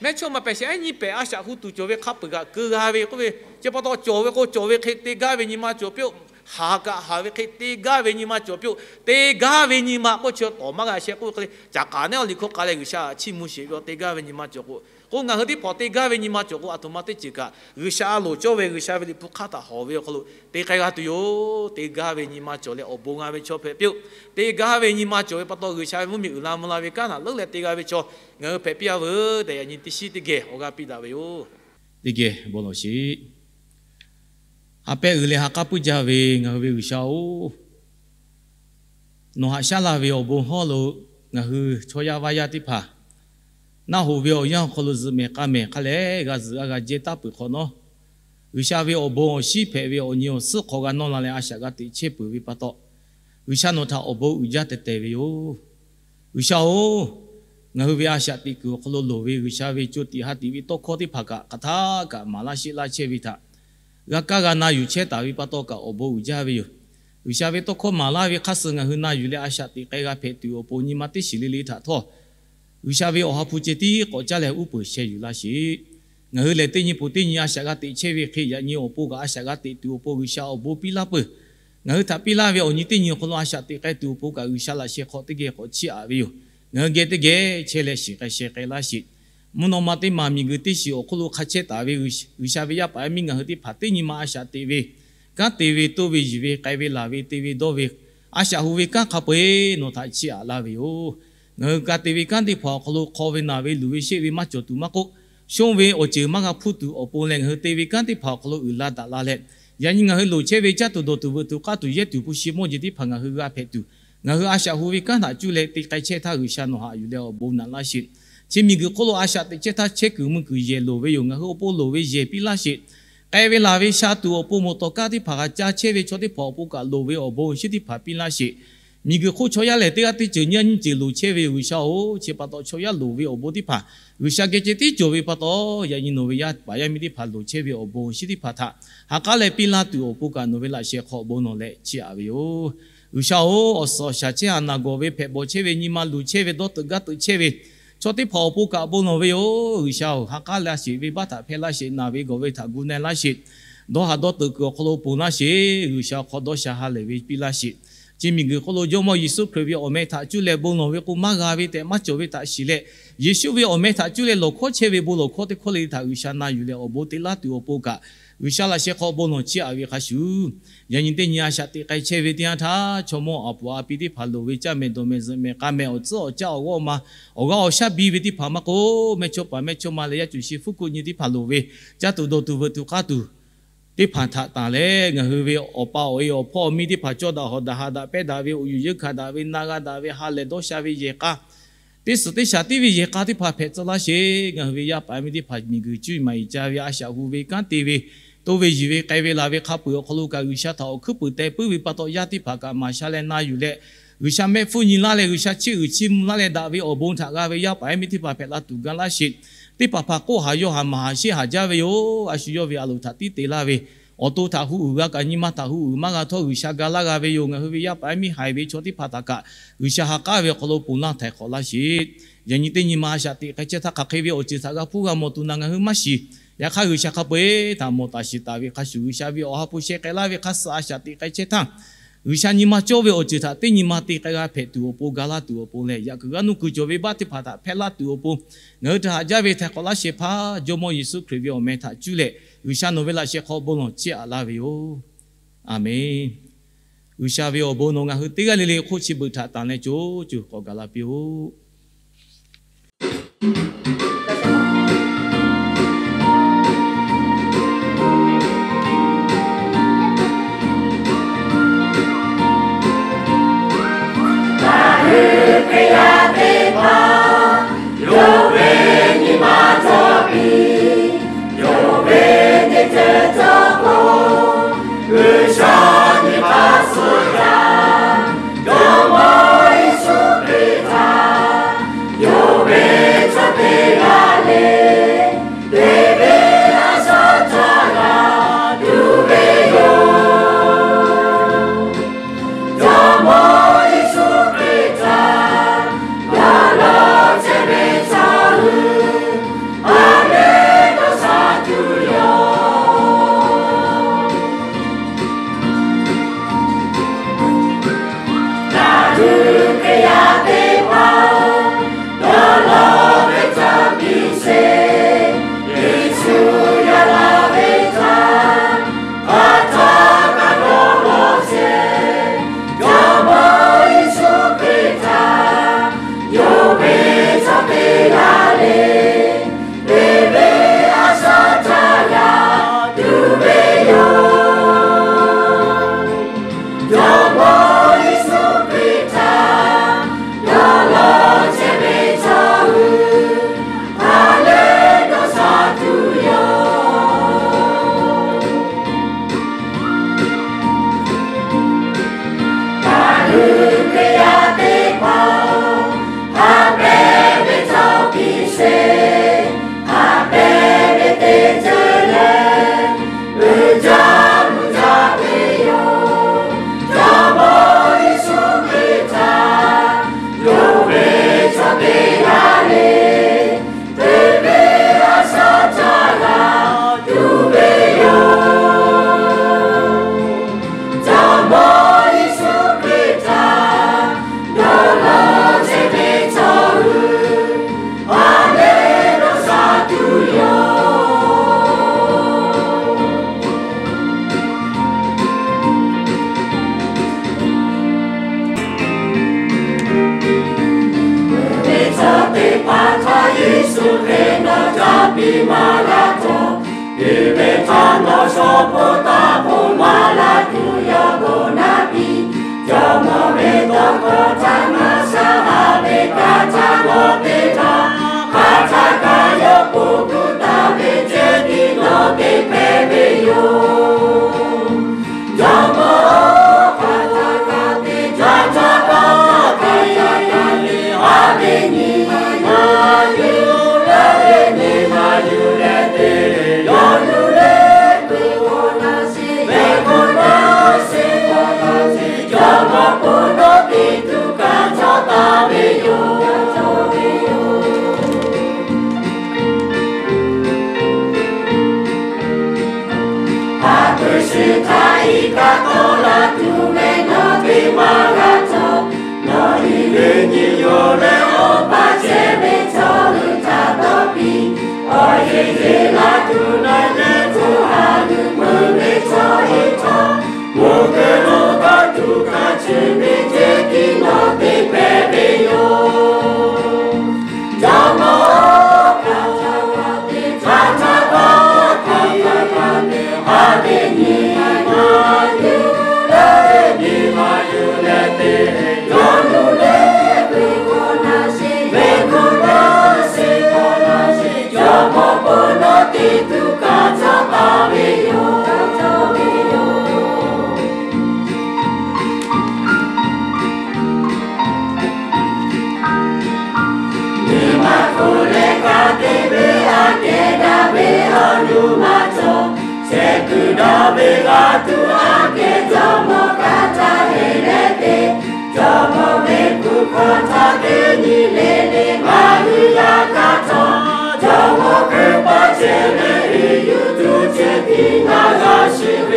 Mehˇchawˇma pehˬ shehˍ ehˉ nyiˇ pehˬ a shaꞈ hu tuˬ cawˬ ve hk'a peu-eˬ kaꞈ keu g'a ve k'oˆ ve, chi pa taw cawˬ ve k'o cawˬ ve hk'e te gaˇ ve nyi ma cawˬ piˇ-oˆ. Haˍ kaꞈ haˍ ve hk'e te gaˇ ve nyi ma cawˬ piˇ-oˆ. Te gaˇ ve nyi ma k'oˆ chi tawˍ maˇ g'a sheh k'oˆ ve hk'e le, caˍ k'aˍ neˉ awˬ liꞈ hkawˇ k'ai leh G'uiˬsha chiˇ mvuh sheˍ ve awˬ te gaˇ ve nyi ma cawˬ k'o, k'o ngaˬ hui teˇ hpaˍ te gaˇ ve nyi ma cawˬ k'o, a htoꞈ ma teˇ ceuˬ kaꞈ G'uiˬsha a loˍ cawˇ ve G'uiˬsha ve liꞈ hpu hk'aˇ htaꞈ hawˬ ve awˬ hk'aw lo te k'ai g'a tuˬ yoˬ. Te gaˇ ve nyi ma cawˬ leh awˬ bon g'a ve chaw hpehꞈ piˇ-oˆ. Te gaˇ ve nyi ma cawˬ ve pa taw G'uiˬsha ve mvuhˇmiˬ uiˍ la mvuh la ve kanˉ htaꞈ leuˉ leh te g'a ve chaw ngaˬ hui hpehꞈ piˇ-a veuˬ tehꞈ yaꞈ nyi teˇ shiˉ teˇ geh awˬ g'aˇ piˇ daꞈ ve yoˬ. Teˇ geh bon lawˬ sheˍ. Ha pehˇ uiˍ leh ha k'aˉ puiˉ jaˇ ve ngaˬ hui ve G'uiˬsha-oˬ, nawˬ haꞈ shaˉ laˇ ve awˬ bon hawˉ lo ngaˬ hui chaw yaˇ vaˇ yaˇ teˇ hpaˍ naˆ hoꞈ ve awˬ yanˇ awˬ hk'aw lo zuhꞈ mehˍ k'a mehˍ hk'a lehˬ g'a zuhꞈ g'a g'a jehˇ taˉ peuˬ hk'awꞈ nawˉ, G'uiˬsha ve awˬ bon awˬ shinˉ hpehꞈ ve awˬ nyi awˬ suhˉ hk'aw g'a nawˇ la leh a shaꞈ g'a teꞈ chehˇ peuˬ ve pa taw, G'uiˬsha nawˬ htaꞈ awˬ bon uiˍ jaˇ teh teh ve yoˬ. G'uiˬsha-oˬ, ngaˬ hui ve a shaꞈ teꞈ kuiˬ awˬ hk'aw lo loˍ ve G'uiˬsha ve co tiꞈ ha tiꞈ ve tawˇ hkawˇ teˇ hpaˍ kaꞈ hk'aˬ htaˇ kaꞈ maˍ laˇ sheˆ laˇ chehˇ ve htaꞈ g'a kaˇ g'a na yuˬ chehˇ taˍ ve pa taw kaꞈ awˬ bon uiˍ jaˇ ve yoˬ. G'uiˬsha ve tawˇ hkawˇ maˍ laˇ ve hk'aˇ suh ngaˬ hui na yuˬ leh a shaꞈ teꞈ k'ai g'a hpehꞈ tuˬ awˬ pon nyi ma teˇ shiˍ le le htaꞈ htawˇ, G'uiˬsha ve awˬ ha hpu ceh tiˉ k'awꞈ caˇ leh uˉ peunˍ sheh yuˬ laˇ sheˍ. Ngaˬ hui lehˬ teˇ nyi pon teˇ nyi a shaꞈ g'a teꞈ chehˇ ve hk'e yaꞈ nyi awˬ pon kaꞈ a shaꞈ g'a teꞈ tuˬ awˬ pon G'uiˬsha awˬ bon piˇ laˇ peuˬ. Ngaˬ hui htaꞈ piˇ laˇ ve awˬ nyi teˇ nyi awˬ hk'aw lo a shaꞈ teꞈ k'ai tuˬ awˬ pon kaꞈ G'uiˬsha laꞈ sheh hk'aw teˇ geh k'awꞈ chiˇ aꞈ ve yoˬ. Ngaˬ hui geh teˇ geh chehˇ leh shiˍ k'ai sheh k'ai laˇ sheˍ. Mvuhˇ naw ma teˇ maˬ miˬguiˬ teˇ shiˍ awˬ hk'oˆ lo hk'a chehˇ taˍ ve G'uiˬsha ve yaˇ paˍ yaˇ miˇ ngaˬ hui teˇ hpaˍ teˇ nyi ma a shaꞈ teꞈ ve, kanˉ te ve, toˇ ve, yuˬ ve, k'ai ve, laˬ ve, te ve, dawˇ ve, a shaꞈ hu ve kanˉ hk'a peu-eˬ nawˬ htaꞈ chiˇ aꞈ laˇ ve yoˬ. Ngaˬ hui ka te ve kanˉ teˇ hpaˍ awˬ hk'aw lo hk'aw ve naˬ ve luˬ ve sheˆ ve maˇ cawˬ tuˬ maˇ k'oˆ, shonˇ ve awˬ ceuˬ maˇ g'a hpuˇ tuˬ awˬ pon leh ngaˬ hui te ve kanˉ teˇ hpaˍ awˬ hk'aw lo uiˍ la daꞈ la leh, yaꞈ nyi ngaˬ hui loˍ chehˇ ve caˇ tuˬ dawˬ tuˬ veuꞈ tuˬ k'aˇ tuˬ yehˇ tuˬ hpu shi mawˇ jeˬ teˇ hpaˍ ngaˬ hui g'a hpehꞈ tuˬ, ngaˬ hui a shaꞈ hu ve kanˉ htaꞈ cuˇ leh te k'ai chehˇ htaˇ G'uiˬsha nawˬ haꞈ yuˬ leh awˬ bon naꞈ laˇ sheˍ. Chi miˬguiˬ hk'oˆ lo a shaꞈ teꞈ chehˇ htaˇ chehˇ kuiˬ mui kuiˬ yehˬ loˍ ve yoˬ. Ngaˬ hui awˬ pon loˍ ve yehˬ piˇ laˇ sheˍ. K'ai ve laˬ ve sha tuˬ awˬ pon mawˬ tawˍ kaˇ teˇ hpaˍ g'a caˇ chehˇ ve chaw teˇ hpaˍ awˬ pon kaꞈ loˍ ve awˬ bon awˬ shinˉ teˇ hpaˍ piˇ laˇ sheˍ. Miˬguiˬ hk'oˆ chaw yaˇ lehˬ teˇ g'aˇ teˇ ceuˬ nyiˇ g'aˇ nyiˇ ceuˬ loˍ chehˇ ve yoˬ. G'uiˬsha-oˬ, chi pa taw chaw yaˇ loˍ ve awˬ bon teˇ hpaˍ G'uiˬsha geh ceh tiˉ cawˬ ve pa taw, yaꞈ nyi nawˬ ve yaˇ paˍ yaˇ miˇ teˇ hpaˍ loˍ chehˇ ve awˬ bon awˬ shinˉ teˇ hpaˍ htaꞈ ha k'aˉ leh piˇ laˇ tuˬ awˬ pon kaꞈ nawˬ ve laꞈ sheh hk'aw bon lawˬ leh chiˇ aꞈ ve yoˬ. G'uiˬsha-oˬ, awˬ suhˍ awˬ shaˍ chehˇ haˍ naˬ gawˬ ve hpehꞈ bawˬ chehˇ ve nyi ma luˬ chehˇ ve dawˇ teuꞈ gaˇ teuꞈ chehˇ ve chaw teˇ hpaˍ awˬ pon kaꞈ bon lawˬ ve yoˬ. G'uiˬsha-oˬ, ha k'aˉ laˇ sheˍ, venˇbaˆ htaꞈ hpehˇ laˇ sheˍ, naˬ ve gawˬ ve htaꞈ gu na laˇ sheˍ, dawˇ haˍ dawˇ teuꞈ kuiˬ awˬ hk'aw lo ponˬ laˇ sheˍ. G'uiˬsha awˬ hk'aw dawˇ sha ha lehˬ ve piˇ laˇ sheˍ. Chi miˬguiˬ hk'oˆ lo Jawˇmawˇ Yeˍsuˆ Hkriꞈ ve awˬ meh htaꞈ cuˇ leh bon lawˬ ve k'o maˇ g'a ve tehꞈ maˇ cawˬ ve htaꞈ shiˍ leh, Yeˍsuˆ ve awˬ meh htaꞈ cuˇ leh lawˬ hkawˉ chehˇ ve bon lawˬ hkawˉ teˇ hkawˇ le le htaꞈ G'uiˬsha na yuˬ leh awˬ bon te laˇ tuˬ awˬ pon kaꞈ, G'uiˬsha laꞈ sheh hk'aw bon lawˬ chiˇ aꞈ ve hk'a shuˍ, yaꞈ nyi teˇ nyi a shaꞈ teꞈ k'ai chehˇ ve teˇ yanˇ htaˇ, chaw mawˇ aˬ puˍ a pi teˇ hpaˍ loˍ ve caˇ mehˍ dawˬ mehˍ zuhꞈ mehˍ k'a mehˍ awˬ tcuhˉ awˬ caˇ awˬ g'awˇ ma awˬ g'aˇ awˬ shaˉ biˇ ve teˇ hpaˍ maˇ k'oˆ, mehˇchawˇpaˍ mehˇchawˇma leh yaˇ cuˬ shi hpfuhˇ kuˆ nyi teˇ hpaˍ loˍ ve caˇ tuˬ dawˬ tuˬ veuꞈ tuˬ k'aˇ tuˬ teˇ hpaˍ htaꞈ tanˬ leh, ngaˬ hui ve awˬ pa awˬ e awˬ hpawˇ awˬ miˇ teˇ hpaˍ cawˇ daꞈ hawˍ daꞈ haꞈ daꞈ pehˇ daꞈ ve awˬ yuˬ yeunˇ hkanˍ daꞈ ve na g'a daꞈ ve ha lehˬ dawˇ sha ve yehˬ k'a, teˇ suhˍ teˇ shaˍ tiˉ ve yehˬ k'a teˇ hpaˍ hpehꞈ tcuh laˇ sheˍ. Ngaˬ hui ve yaˇ paˍ yaˇ miˇ teˇ hpaˍ miˬguiˬ cuˇ maˍ iˍ ca ve a shaꞈ hu ve kanˉ te ve, toˇ ve yuˬ ve k'ai ve laˬ ve hk'a peu-eˬ awˬ hk'aw lo kaꞈ G'uiˬsha htaꞈ awˬ hkuiˉ puiˍ teh puiˉ ve pa taw yaˇ teˇ hpaˍ kaꞈ maˍ sha leh na yuˬ leh, G'uiˬsha mehˆ hpfuhˇ nyi laˇ leh G'uiˬsha chiˇ uiˍ chiˇ mvuh laˇ leh daꞈ ve awˬ bon htaꞈ g'a ve yaˇ paˍ yaˇ miˇ teˇ hpaˍ hpehꞈ la tuˬ ga laˇ sheˍ. Teˇ hpaˍ hpaˍ k'oˆ haˍ yaw haˍ maˍ haˍ sheˆ haˍ jaˇ ve yoˬ. A shu yawˇ ve a loˍ htaꞈ tiˉ te laˇ ve Awˬ to htaꞈ hu uiˍ g'a kaꞈ nyi ma htaꞈ hu uiˍ maˇ g'a htawˇ, G'uiˬsha ga laˇ g'a ve yoˬ. Ngaˬ hui ve yaˇ paˍ yaˇ miˇ haiˬ ve chaw teˇ hpaˍ htaꞈ kaꞈ G'uiˬsha ha k'aˉ ve awˬ hk'aw lo ponˬ laˇ htaiˍ hk'awꞈ laˇ sheˍ. Yaꞈ nyi teˇ nyi ma a shaꞈ teꞈ k'ai chehˇ htaˇ, hk'aˬ hk'e ve awˬ ceuˬ htaꞈ g'a hpuˇ g'a mawˬ tuˬ naˍ ngaˬ hui maˇ shiˍ. Yaꞈ hk'aˇ, G'uiˬsha hk'a peu-eˬ htaꞈ mawˬ taˍ shiˍ taˍ ve hk'a shuˍ, G'uiˬsha ve awˬ ha hpu sheh k'ai laˇ ve hk'a suh a shaꞈ teꞈ k'ai chehˇ htaˇ, G'uiˬsha nyi ma cawˇ ve awˬ ceuˬ htaꞈ teˇ nyi ma te k'ai g'a hpehꞈ tuˬ awˬ pon, ga laˇ tuˬ awˬ pon leh, yaꞈ kuiˬ g'aˇ nuˇ kuiˬ cawˬ ve baˆ teˇ hpaˍ htaꞈ hpehˇ laˇ tuˬ awˬ pon, ngaˬ hui htaꞈ haꞈ jaˇ ve htaiˍ hk'awꞈ laˇ shehˍ hpaˇ Jawˇmawˇ Yeˍsuˆ Hkriꞈ ve awˬ meh htaꞈ cuˇ leh, G'uiˬsha nawˬ ve laꞈ sheh hk'aw bon lawˬ chiˇ aꞈ laˇ ve yoˬ. Aˬmenˍ. G'uiˬsha ve awˬ bon nawˬ ngaˬ hui teˇ g'aˇ le le hk'oˆ chi beuꞈ htaꞈ tanˬ leh co co k'awꞈ gaˬ la piˇ-oˆ. Ngaˬ hui Hkriꞈ yaˇ teˇ hpaˍ yawˇ ve nyi ma cawˬ piˇ, yawˇ ve teˇ ceuˬ cawˬ k'o, G'uiˬsha nyi ma suh yaˇ, Jawˇmawˇ Yeˍsuˆ Hkriꞈ htaꞈ yawˇ ve chaw teˇ g'aˇ le, teˇ ve a shaꞈ caˇ g'a tuˬ ve yoˬ. Jawˇmawˇ Yeˍsuˆ Hkriꞈ htaꞈ yawˇ lawˬ chehˇ ve chaw hui, a leh dawˇ sha tuˬ yoˬ. Ngaˬ hui Hkriꞈ yaˇ teˇ hpaˍ-oˬ, dawˇ law ve caˇ piˇ sheˍ. Yeˍsuˆ yaˇ laˇ ve htaꞈ hk'aˬ htaˇ kaꞈ dawˇ law chehˇ. Jawˇmawˇ Yeˍsuˆ Hkriꞈ htaꞈ yawˇ ve chaw teˇ g'aˇ le, teˇ ve a shaꞈ caˇ g'a tuˬ ve yoˬ. Jawˇmawˇ Yeˍsuˆ Hkriꞈ htaꞈ yawˇ lawˬ chehˇ ve chaw hui, a leh dawˇ sha tuˬ yoˬ. Ngaˬ hui Hkriꞈ yaˇ teˇ hpaˍ, ha pehˇ ve chaw piˇ sheˍ. Ha pehˇ ve teˇ ceuˬ lehˬ, uiˍ jaˇ mvuh jaˇ ve yoˬ. Jawˇmawˇ Yeˍsuˆ Hkriꞈ htaꞈ yawˇ ve chaw teˇ g'aˇ le, teˇ ve a shaꞈ caˇ g'a tuˬ ve yoˬ. Jawˇmawˇ Yeˍsuˆ Hkriꞈ htaꞈ dawˇ law chehˇ ve chaw hui, a leh dawˇ sha tuˬ yoˬ. Ve chaw teˇ hpaˍ htaꞈ Yeˍsuˆ Hkriꞈ nawˬ caˇ piˇ maˇ g'a cawˬ. Teˇ ve htaꞈ nawˬ shawˍ hpoˆ taˍ hpoˆ maˍ laˇ tuˬ yawˇ bon naˍ piˇ. Jawˇmawˇ ve tawˇ hkawˇ htaꞈ maˇ shaˉ haˍ ve kaꞈ htaꞈ nawˬ te htaˇ, hk'aˬ htaˇ kaꞈ yawˇ k'oˆ gu taˍ ve ceh tiˉ nawˬ te hpehꞈ ve yoˬ. Jawˇmawˇ-oˬ, hk'aˬ htaˇ kaꞈ te htaˇ, hk'aˬ htaˇ kaꞈ te htaˇ, a ve nyi ma yuˬ leh, nyi ma yuˬ leh te, yawˇ yuˬ leh peuˬ k'o na sheˍ, ve k'o na sheˍ, k'o na sheˍ, Jawˇmawˇ k'o nawˬ te tuˬ kaꞈ cawˬ taˍ ve yoˬ. Hk'a peu-eˬ shiˍ htaꞈ iˉ kaˆ tawˆ la tuˬ ve nawˬ te maˇ g'a cawˬ. Nawˬ iˉ ve nyi yoˬ leh, awˬ pa chehˇ ve chaw hui htaꞈ dawˇ piˇ. Awˬ yeˬ yeˬ la tuˬ na leh, co ha g'uiˬ meuˬ ve chaw hui htaꞈ mvuhˇ keu lo dawˇ tuˬ kaꞈ, chi ve ceh tiˉ nawˬ te hpehꞈ ve yoˬ. Jawˇmawˇ-oˬ, hk'aˬ htaˇ kaꞈ te htaˇ, hk'aˬ htaˇ kaꞈ te htaˇ, a ve nyi ma yuˬ leh, nyi ma yuˬ leh te, yawˇ yuˬ leh peuˬ k'o na sheˍ, ve k'o na sheˍ, k'o na sheˍ, Jawˇmawˇ k'o nawˬ te tuˬ kaꞈ cawˬ taˍ ve yoˬ. Nyi ma hk'oˆ leh kaꞈ te ve aꞈ kehˬ daꞈ ve awˬ nuˇ maˇ cawˬ. Hk'e kuiˬ daꞈ ve g'a tuˬ aꞈ kehˉ jawˇmawˇ kaꞈ ca heˍ leh te, jawˇmawˇ ve kuˬ hkawˇ htaꞈ teˇ nyi le le ngaˬ hui g'a kaˇ htawˇ, jawˇmawˇ hkui paˇ chehˇ leh yuˬ tuˬ chehˇ tiˉ ngaˬ g'a shiˍ